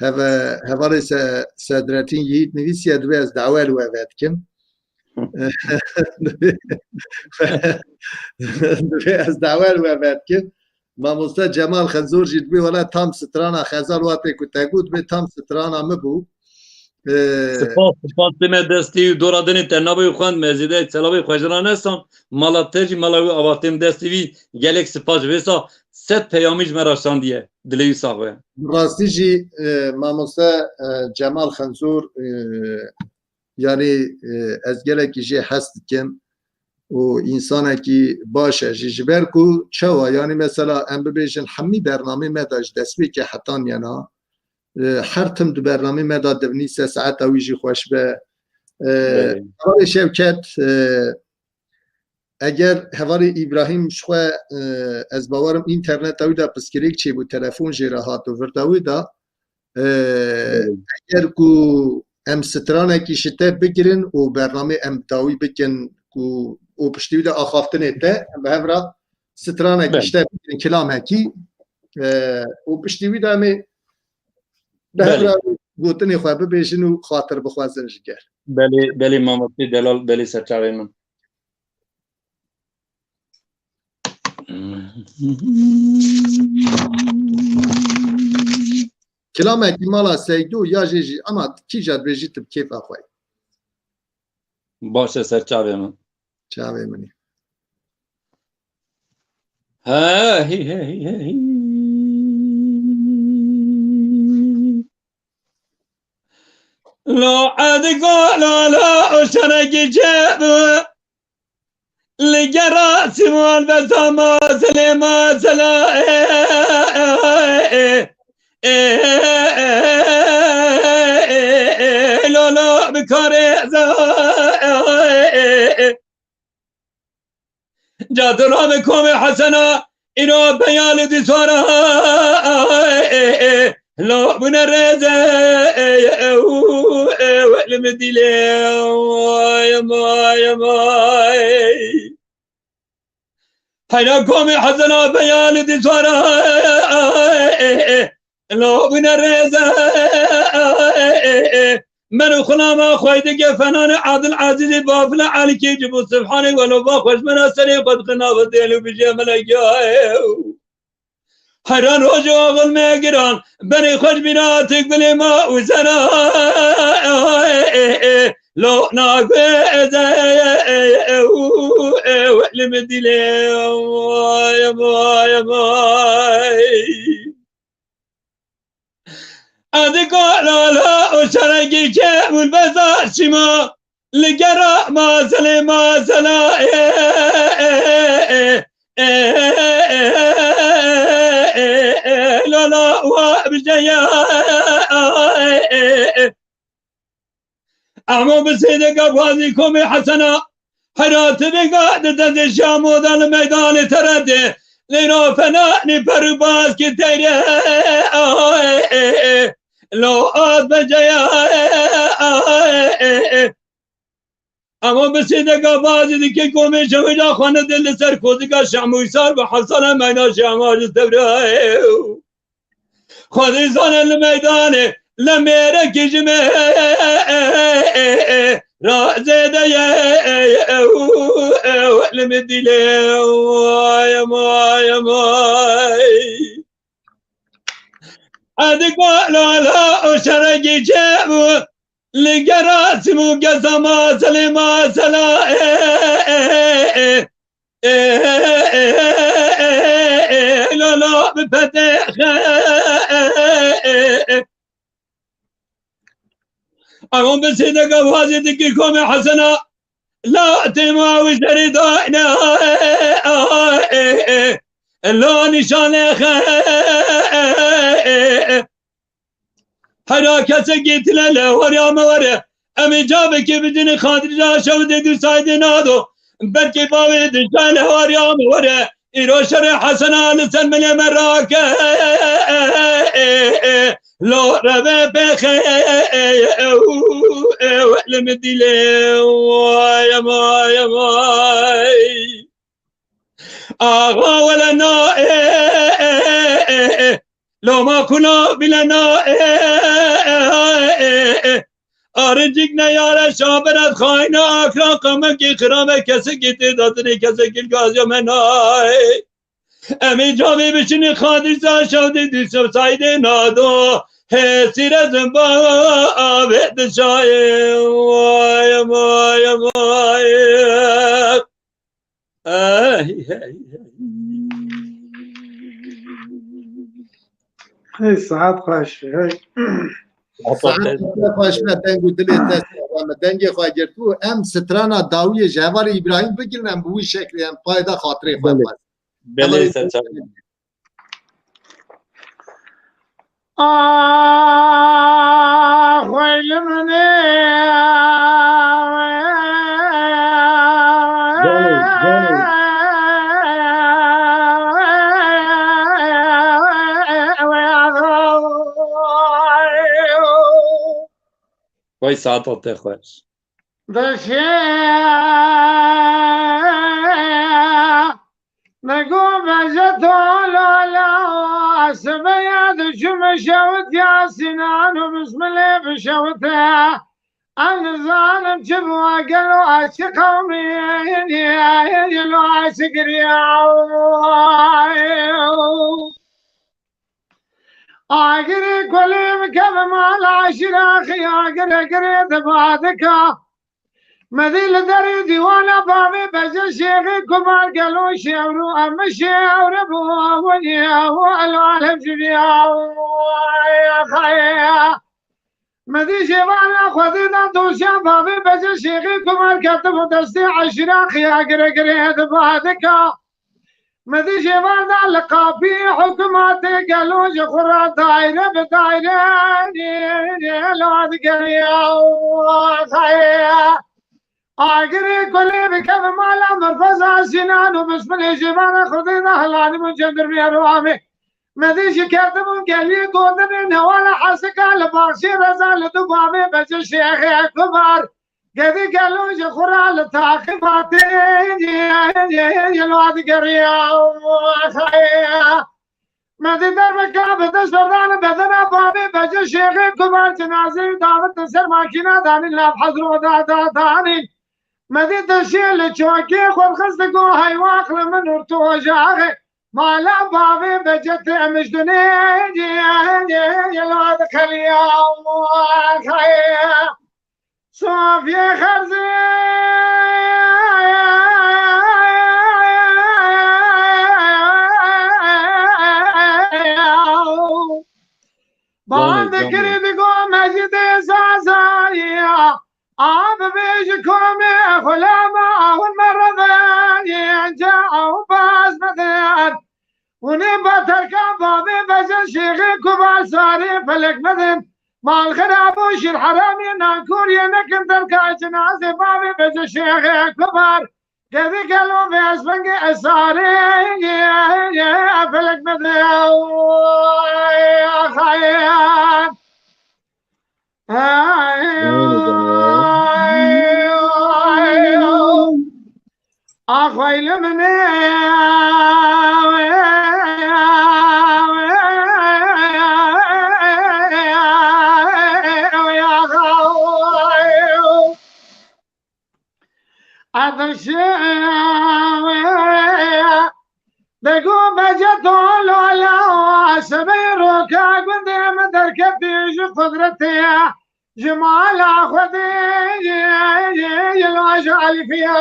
Heve-, hevalê Se-, Sedretîn Yiğit nivîsiye, dibê ez dawe li we vedikim. Dibê ez dawe li we vedikim. Mamoste Cemal Xenzor jî dibê wele tam strana Xezal, watê ku te got, dibê tam strana min bû. Ee, Spas, spas, tême destî û dora dinê te nabê xwend me zêde selavê xwe ji ra nesan. Mala te jî mala wî ava têm destî wî, gelek spas ji vê sa sed peyamî ji me ra şandiye. Dilê wî sax be. Bi rastî jî, e, mamoste, e, Cemal Xenzor, e, yanî, e, ez gelekî jê hez dikim û însanekî baş e jî. Ji ber ku çawa, yanî mesela em bibêjin hemî bernamê me de ji destpêkê heta niyena, e, her tim di bernamê me de divnîse, saeta wî jî xweş be. E, Belê. Hevalê Şevket, e, eger hevalê Îbrahîm ji xwe, e, ez bawerim înterneta wî de piskirêk çêbû, telefon jê re hat û virda wî de, e, Belê. Eger ku em stranekî ji te bigirin û bernamê em dawî bikin ku û piştî wî de axaftinê te, em bi hev re stranekî Belê. Ji te bigirin, kilamekî, e, û piştî wî de em ê bi hev Belê. Re gotinê xwe bibêjin û xatir bixwazin ji ger. Belê, belê mamoste delal, belê serçavê min. Kilamekî mala Seydo ya jê jî, ama kîja dibêjî tu bi kêfa xwe. Baş e, ser çavê min. Çavê min e. He, hî, he, hî, he, hî. Lo edigo, lo, lo, o şerekî çe bi. Li gera Sîmon ve zama Silêma sela, e, e, e, e, e, e, lo, lo, bi karê za, e, e, e. Cadira bi komê Hesena, îro beyalî dîsara, e, e, e, lo, bine rêze, e, e, e, u, e, e, li min dîlê, vay, vay, vay. Heyra komê Hezena beyalî dîsara, e, e, e, lo bine rêze, e, e, e, men û xulama xweydike fenanê Adil Azîzî bafile Elîkê ci bû Sibhanê welo va xweş mena serê xwe dixina ve dêl û bijê melek ya, e, Heyran hoca oğul me giran, berê xweş bîra tik bilê ma û zera, e, e, e, lo nagwe, e, e, e, e, u, e, li min dîlê, vay, vay, vay. Edi kalala û çarekî ke û beza çima li gera mazelê mazela, e, e, e, e, e, e, e, lala wa bijeya, e, e, e. Emo bi sêdeka bazî komê Hesena, hera ti vêga di dezê Şamo de li meydanê te re dê. Lêra fena nî per û baskî teyre, lo at beceya, emo bi sêdeka bazî dikê komê Şewêja xwe nedê li ser kozika Şehmûsar bi hesana meyna Şehmar ji tevre. Xwedî zane li meydanê, li mêrekî ji me ra zêde ye, li min dîlê, vay, vay, vay. Edi kalala û şerekî çêbû, li gera simû geza mazelê mazela, e, e, e, e. Ê, ê, ê, ê, ê, ê, lala bi petexe, ê, ê, ê, ê. Ewan bi sêdeka wazî dikir komê Hesena. La têma wî serî dayne, ê, ê, ê, ê. La nîşanê xe, ê, ê, ê. Hera kesekî tune li hewariya me were. Em ê cavekê bidinê Xadirca şewdê dû saydê nado. Belkî bavê dişa li hewariya me were. Îro şerê Hesena li ser milê me rake. Lo reve pêxe, ew, ew, li min dîlê. Vay, vay, vay. Axa wele na, e, e, e, e, e. Loma kuna bile na, e, e, e, e, e. Aricik ne yare şabenet xayna akra kamekî xirabe kesekî tê datinê kesekî gaziya me na, e. Em ê cavê bişinî Xadir Zaşew dê dîso saydê nado. Hê sîre zimba avê dişayê. Vay, vay, vay. Hey, hey, hey. Hey, saet xweş, hey. Saet xweş be, deng û dilê te sağlam be. Dengê xwe girtibû, em strana dawiyê ji hevalê Îbrahîm bigirin, em bi wî şeklê em payda xatirê xwe Belê. xwest. Belê, Hevalê serçavê. Ah, xweylê min ê. Canê, canê. Vay saeta te xweş. Deşe. Nego beje to lala, sibeya dişim şewit ya Sinan û bismilê bişewite. Ez nizanim çi bû gelo ez çi qewmî lo ez çi giriya. Agirê kulê bikeve mala eşîra xiya gire gire dibadika. Medî li derê dîwana bavê bece şêxê kumar gelo şêwr û em şêwr bû winî û elo alem jiriya. Medî şêvana xwedê da doşa bavê bece şêxê kumar ketibû destê eşîra xiya gire gire dibadika. Medî jêvan da li qapî hikûmetê gelo ji xwe re daîre bi daîre lo digeriya. Agirê kulê bikeve mala Mirfeza Sînan û bismilê jêvana Xwedê da helanî bû cendirmê Erwamê. Medî jî ketibû geliyê gotinê newala hesika li baxçê reza li du bavê bece şêxê kubar. Gedî gelo ji xwe re li taqî vatê lo digeriya. Medî derbeka bi dest berdana bedena bavê bece şêxê kumar cinazeyê davêtin ser makîna danîn nav hezro da da danîn. Medî dişê li çokê xwe dixist digo hey wax li min û tu ocaxê. Mala bavê bece tê mijdunê lo dikeriya. Sofiyê xerzê A bibêje komê xulama, a hûn me revên ca ew baz bidin. Hûnê ba terka bavê bezin şêxê kubar sarê felek bidin. Mal xirab û şîr heramê nankor yê nekin terka cinazê bavê bezin şêxê kubar. Gedî gelo vê esbengê esarê felek bidin. Xayê. Dego bece to lola, sebey roka gundê min derketî ji qudretê, ji mala Xwedê, ji Elfiya.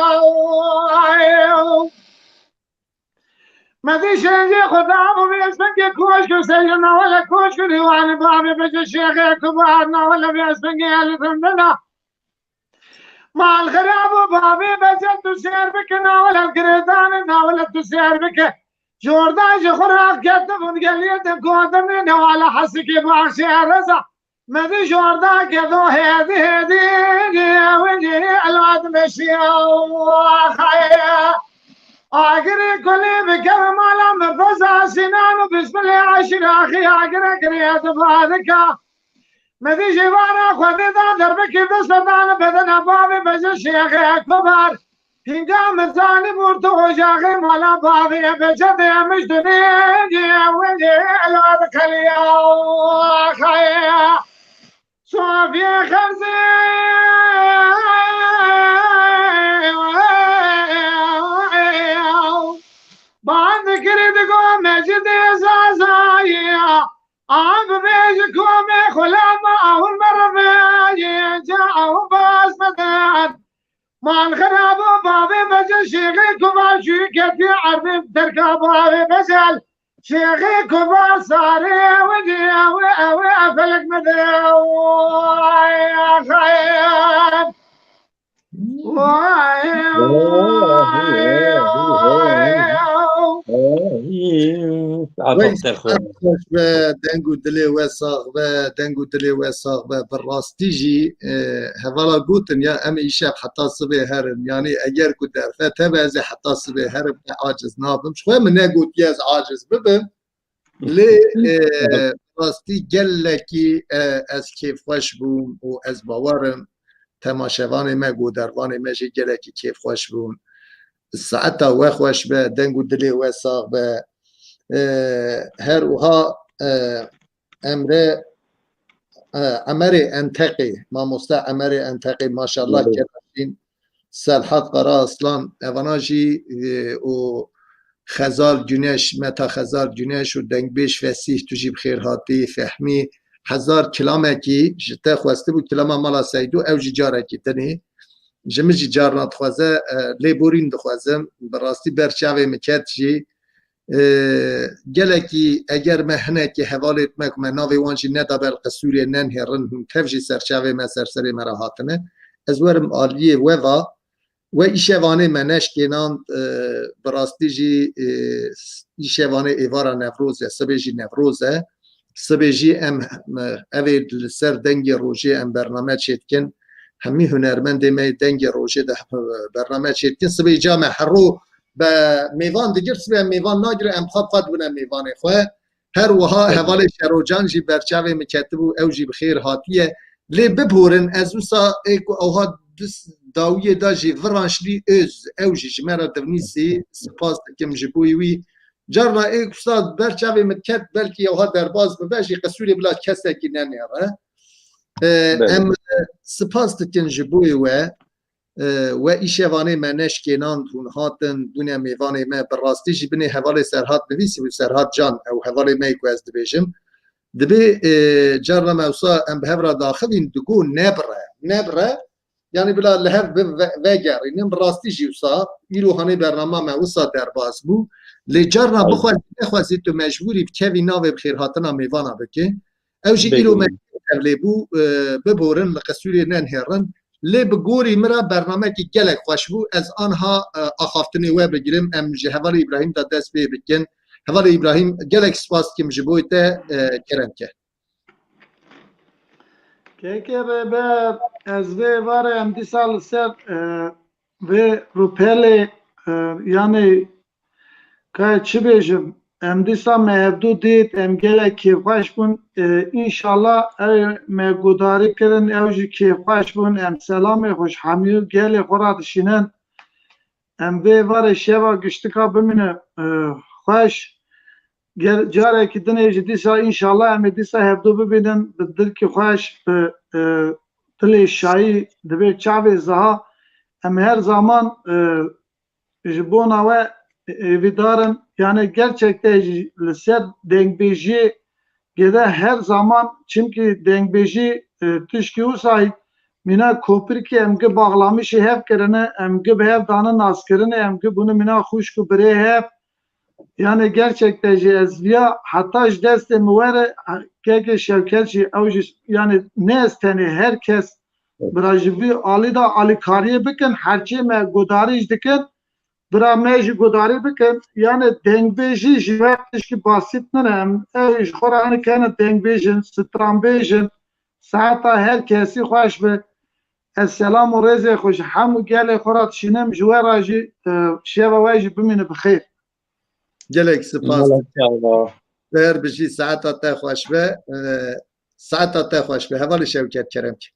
Me dî şênjê Xuda û vê sengê koşk û seyr nawele koşk û rîwanê bavê bece şêxê kubar nawele vê sengê elifindina. Mal xirab û bavê bezet û sêr bike, nawele girêdanê, nawele tu sêr bike. Jordan ji xwe rav ketibûn geliyê din gotinê, newala hesikê baxşê reza. Me dî jordan kedo hêdî hêdî, wê jî elwad meşiya. Xayê. Agirê kulê bikeve mala me, beza Sinan û bismilê eşîr axî agirê girê dibadika. Me dî jêvara Xwedê da derbekê dest ve dane bedena bavê beze şêxê Ekber. Hînga min zanî bûr tu ocaxê mala bavê bece de emiş dunê wê elad xeliya xaya. Sofiyê xerzê band kirî digo mecidê Zazayê. Av bêj komê xulama, av mervê ca av baz bidin. Mal xirab û bavê mece şêxê kubar jû ketî erdê derka bavê bezel. Şêxê kubar sarê ew ê, ew ê, ew ê, ew felek me de. Ay, ay, ay. Wey, saet xweş be, deng û dilê we sax be, deng û dilê we sax be. Bi rastî jî, e, hevala gotin ya, em ê îşev heta sibê herin. Yanî eger ku derfet hebe, ez ê heta sibê herim, te aciz nabim. Ji xwe min negotiye ez aciz bibim. Lê, e, rastî gelekî, e, ez kêfxweş bûm û ez bawer im temaşevanê me, godervanê me jî gelekî kêfxweş bûn. Saeta we xweş be, deng û dilê we sax be. E, her wiha, e, Emre, e, Emerê Enteqî, mamoste Emerê Enteqî, maşallah, Belê. Keraşîn, Serhat Kara Aslan, evana jî, e, û Xezal Güneş, Meta Xezal Güneş û dengbêj Fesîh, tu jî bi xêr hatî, Fehmî, hezar kilamekî ji te xwestibû, kilama Mala Seydo, ew jî carekî dinê. Ji min jî carna dixwaze, e, lêborîn dixwazim. Bi rastî ber çavê min ket jî, e, gelekî eger me hinekî hevalêt me ku me navê wan jî neda ber qisûrê nenhêrin, hûn tev jî ser çavê me, ser serê me re hatine. Ez werim aliyê we va, we îşevanê me neşkênand, e, bi rastî jî, e, îşevanê êvara Newroz e, sibê jî Newroz e. Sibê jî em, e, evê li ser dengê rojê em bername çêdikin. Hemî hunermendê me yê dengê rojê de, e, bername çêdikin. Sibê ca me hero be mêvan digir, sibê em mêvan nagirin, em xwe bi xwe dibine mêvanê xwe. Her wiha hevalê Şerocan jî berçavê min ketibû, ew jî bi xêr hatiye. Lê biborin, ez wisa ê ku ewha dis-, dawiyê de jî Viranşlî Öz, ew jî ji me re divnîsî, spas dikim ji bo wî. Carna ê ku sa berçavê min ket, belkî ewha derbas bibe jî, qisûrê bila kesekî nenêre. E, Belê. Em, e, spas dikin ji bo we. E, we îşevanê me neşkênand, hûn hatin, bûne mêvanê me. Bi rastî jî binê hevalê Serhat nivîsî bû, Serhat Can, ew hevalê me yê ku ez dibêjim. Dibê, e, carna me wisa em bi hev re daxivîn, digo nebire, nebire. Yanî bila li hev bi ve-, vegerînin, bi rastî jî wisa, îro hanê bernama me wisa derbas bû. Lê carna Ay. bixwazî, nexwazî tu mecbûrî bikevî navê bi xêrhatina mêvana bikî. Ew jî Belê. îro me ev lê bû, e, biborin, li qisûrê nenhêrin. Lê bi gorî min re bernamekî gelek xweş bû. Ez anha, e, axaftinê we bigirim. Em ji hevalê Îbrahîm de dest pê bikin. Hevalê Îbrahîm, gelek spas dikim ji bo te, e, kerem ke. Keke Rêber, ez vê êvarê em dîsa li ser, e, vê rûpelê, e, yanî, ka çi bêjim, em dîsa me hevdû dît, em gelek kêfxweş bûn. E, înşallah ew me gudarî kirin, ew jî kêfxweş bûn. Em selamê xwe ji hemî gelê xwe re dişînin. Em vê êvarê şeva giştika bimîne, e, xweş. Ger carekî dinê jî dîsa înşallah em ê dîsa hevdû bibînin bi dilkî xweş, bi, e, dilê şayî, dibê çavê ziha. Em her zaman, e, ji bona we hêvîdar in. Yani gerçekten jî li ser dengbêjiyê gede her zaman, çimkî dengbêjî, e, tişkî wisa mîna kopirkî em gi baxlamişî hev kirine, em gi bi hev dane naskirinê, em gi bûne mîna xwişk û birê hev. Yani gerçekten jî ez viya heta ji destê min were, keke Şevket jî ew jî, yani ne ez tenê, her kes bira ji vî alî de alîkariyê bikin, herçê me gudarî jî dikin, bira me jî gudarî bikin. Yani dengbêjî ji we tişkî basît nine. Em ew ji xwe re hani kene dengbêjin, stranbêjin. Saeta her kesî xweş be. Ez selam û rêzê xwe ji hemû gelê xwe re dişînim. Ji we re jî, e, şeva we jî bimîne bi xêr. Gelek spas. Gelek spas. Her bijî, saeta te xweş be. E, saeta te xweş be. Hevalê Şevket, kerem ke.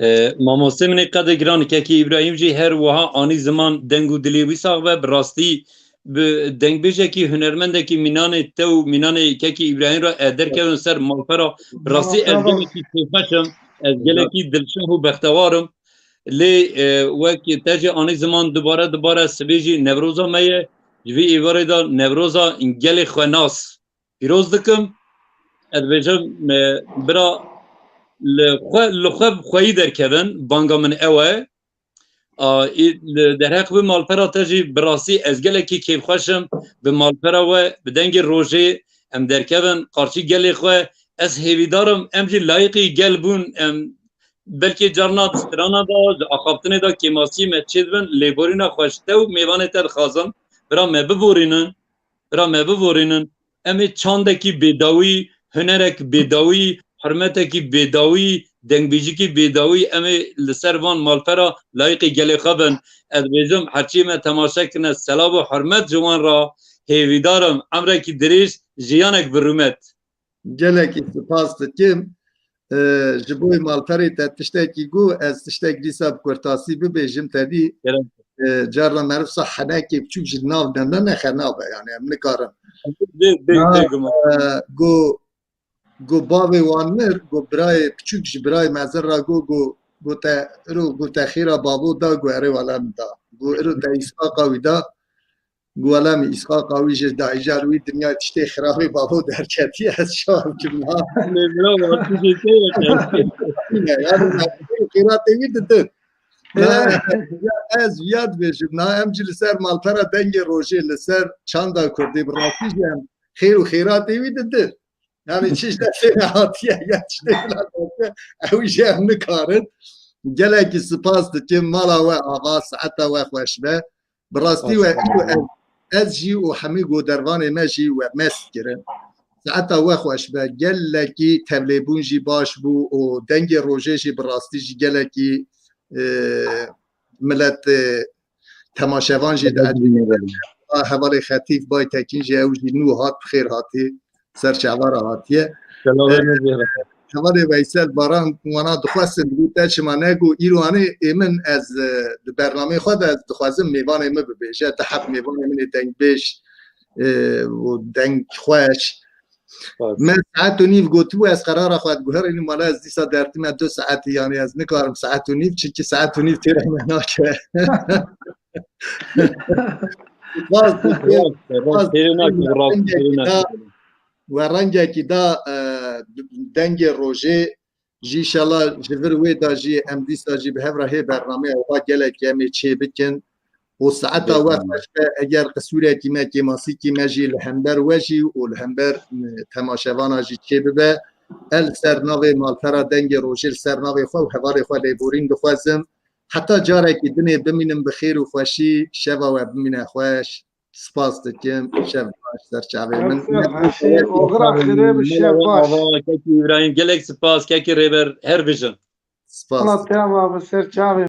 E, mamoste min ê qedê giran, kekî Îbrahîm jî her wiha anî ziman, deng û dilê wî sax be. Bi rastî bi dengbêjekî, hunermendekî mînanê te û mînanê kekî Îbrahîm re, e, derkevin ser malpera. Bi rastî ez gelekî kêfxweş im, ez gelekî dilşad û bextewar im. Lê, e, wek te jî anî ziman, dubare dubare sibê jî Newroza me ye. Ji vî êvarê de Newroza gelê xwenas pîroz dikim. Ez dibêjim, e, bira li xwe, li xwe bi xweyî derkevin, banga min ew e. A, î, li derheq bi malpera te jî bi rastî ez gelekî kêfxweş im. Bi malpera we, bi dengê rojê em derkevin qarşî gelê xwe. Ez hêvîdar im, em jî layiqî gel bûn, em belkî carna di strana de, di axaftinê de kêmasiyê me çêdibin, lêborîna xwe ji te û mêvanê te dixwazim. Bira me biborînin. Bira me biborînin. Em ê çandekî bêdawî, hunerek bêdawî, hurmetekî bêdawî, dengbêjikî bêdawî, em ê li ser van malpera layiqî gelê xwe bin. Ez dibêjim, herçî me temaşe kirine, selav û hurmet ji wan re, hêvîdar im, emrekî dirêj, jiyanek bi rûmet. Gelekî spas dikim. E, ji bo malperê te tiştekî got, ez tiştek dîsa bi kurtasî bibêjim te dî. Gerek. E, carna meriv sa henekê biçûk ji nav de ne, ne xenabe, yani em nikarin. Bê, bê, Na, bêguman. E, got, got bavê wan mir, got birayê biçûk ji birayê mezin re got, got, got te, iro, got te xêra bavo da, got erê wala min da. Got iro te îsqaqa wî da. Got wela min îsqaqa wî jê da, îcar wî dinyayê tiştê xirabê bavo derketiye, ez çawa bikim niha? Lê bravo, tiştê te ye. Yani, xêratê wî didin. Na, ya ez viya dibêjim, na em jî li ser malpera dengê rojê, li ser çanda kurdî, bi rastî jî em xêr û xêratê wî didin. Yani çi ji destê me hatiye, ya çi destê me hatiye, ew jî em nikarin. Gelekî spas dikim, mala we ava, saeta we xweş be. Bi rastî we, ez, ez jî û hemî godervanê me jî we mest kirin. Saeta we xweş be, gelekî tevlêbûn jî baş bû û dengê rojê jî bi rastî jî gelekî, e, milet, e, temaşevan jî di hevalê Xetîf Baytekîn jî ew jî nû hat, bi xêr hatî, ser çava re hatiye. Selamê min jê re. Hevalê Veysel Baran wana dixwestin, digot te çima nego, îro anê ê min ez, e, di bernameyê xwe de ez dixwazim mêvanê min bibêje, ti heb mêvanê min ê dengbêj, e, û dengxweş. Bak. Me saet û nîv gotibû, ez qerara xwe diguherînim, wala ez dîsa dertime du saetî, yani ez nikarim saet û nîv, çimkî saet û nîv têra me nake. Rast, rast, rast, têrê nake, rast, têrê nake. We rengekî da, e, dengê rojê jî, înşallah ji vir wê de jî em dîsa jî bi hev re hê bernameya wa gelek em ê çê bikin. Û saeta we xweş be, eger qisûrekî me, kêmasîkî me jî li hember we jî û li hember, e, temaşevana jî çê bibe. Ez li ser navê malpera Dengê Rojê, li ser navê xwe û hevalê xwe lêborîn dixwazim. Heta carekî dinê bimînin bi xêr û xweşî, şeva we bimîne xweş. Spas dikim, şev baş, ser çavê min. Oxira xêrê bi, şev baş. Kekî Îbrahîm, gelek spas, kekî Rêber, her bijin. Spas. Wala tema bi ser çavê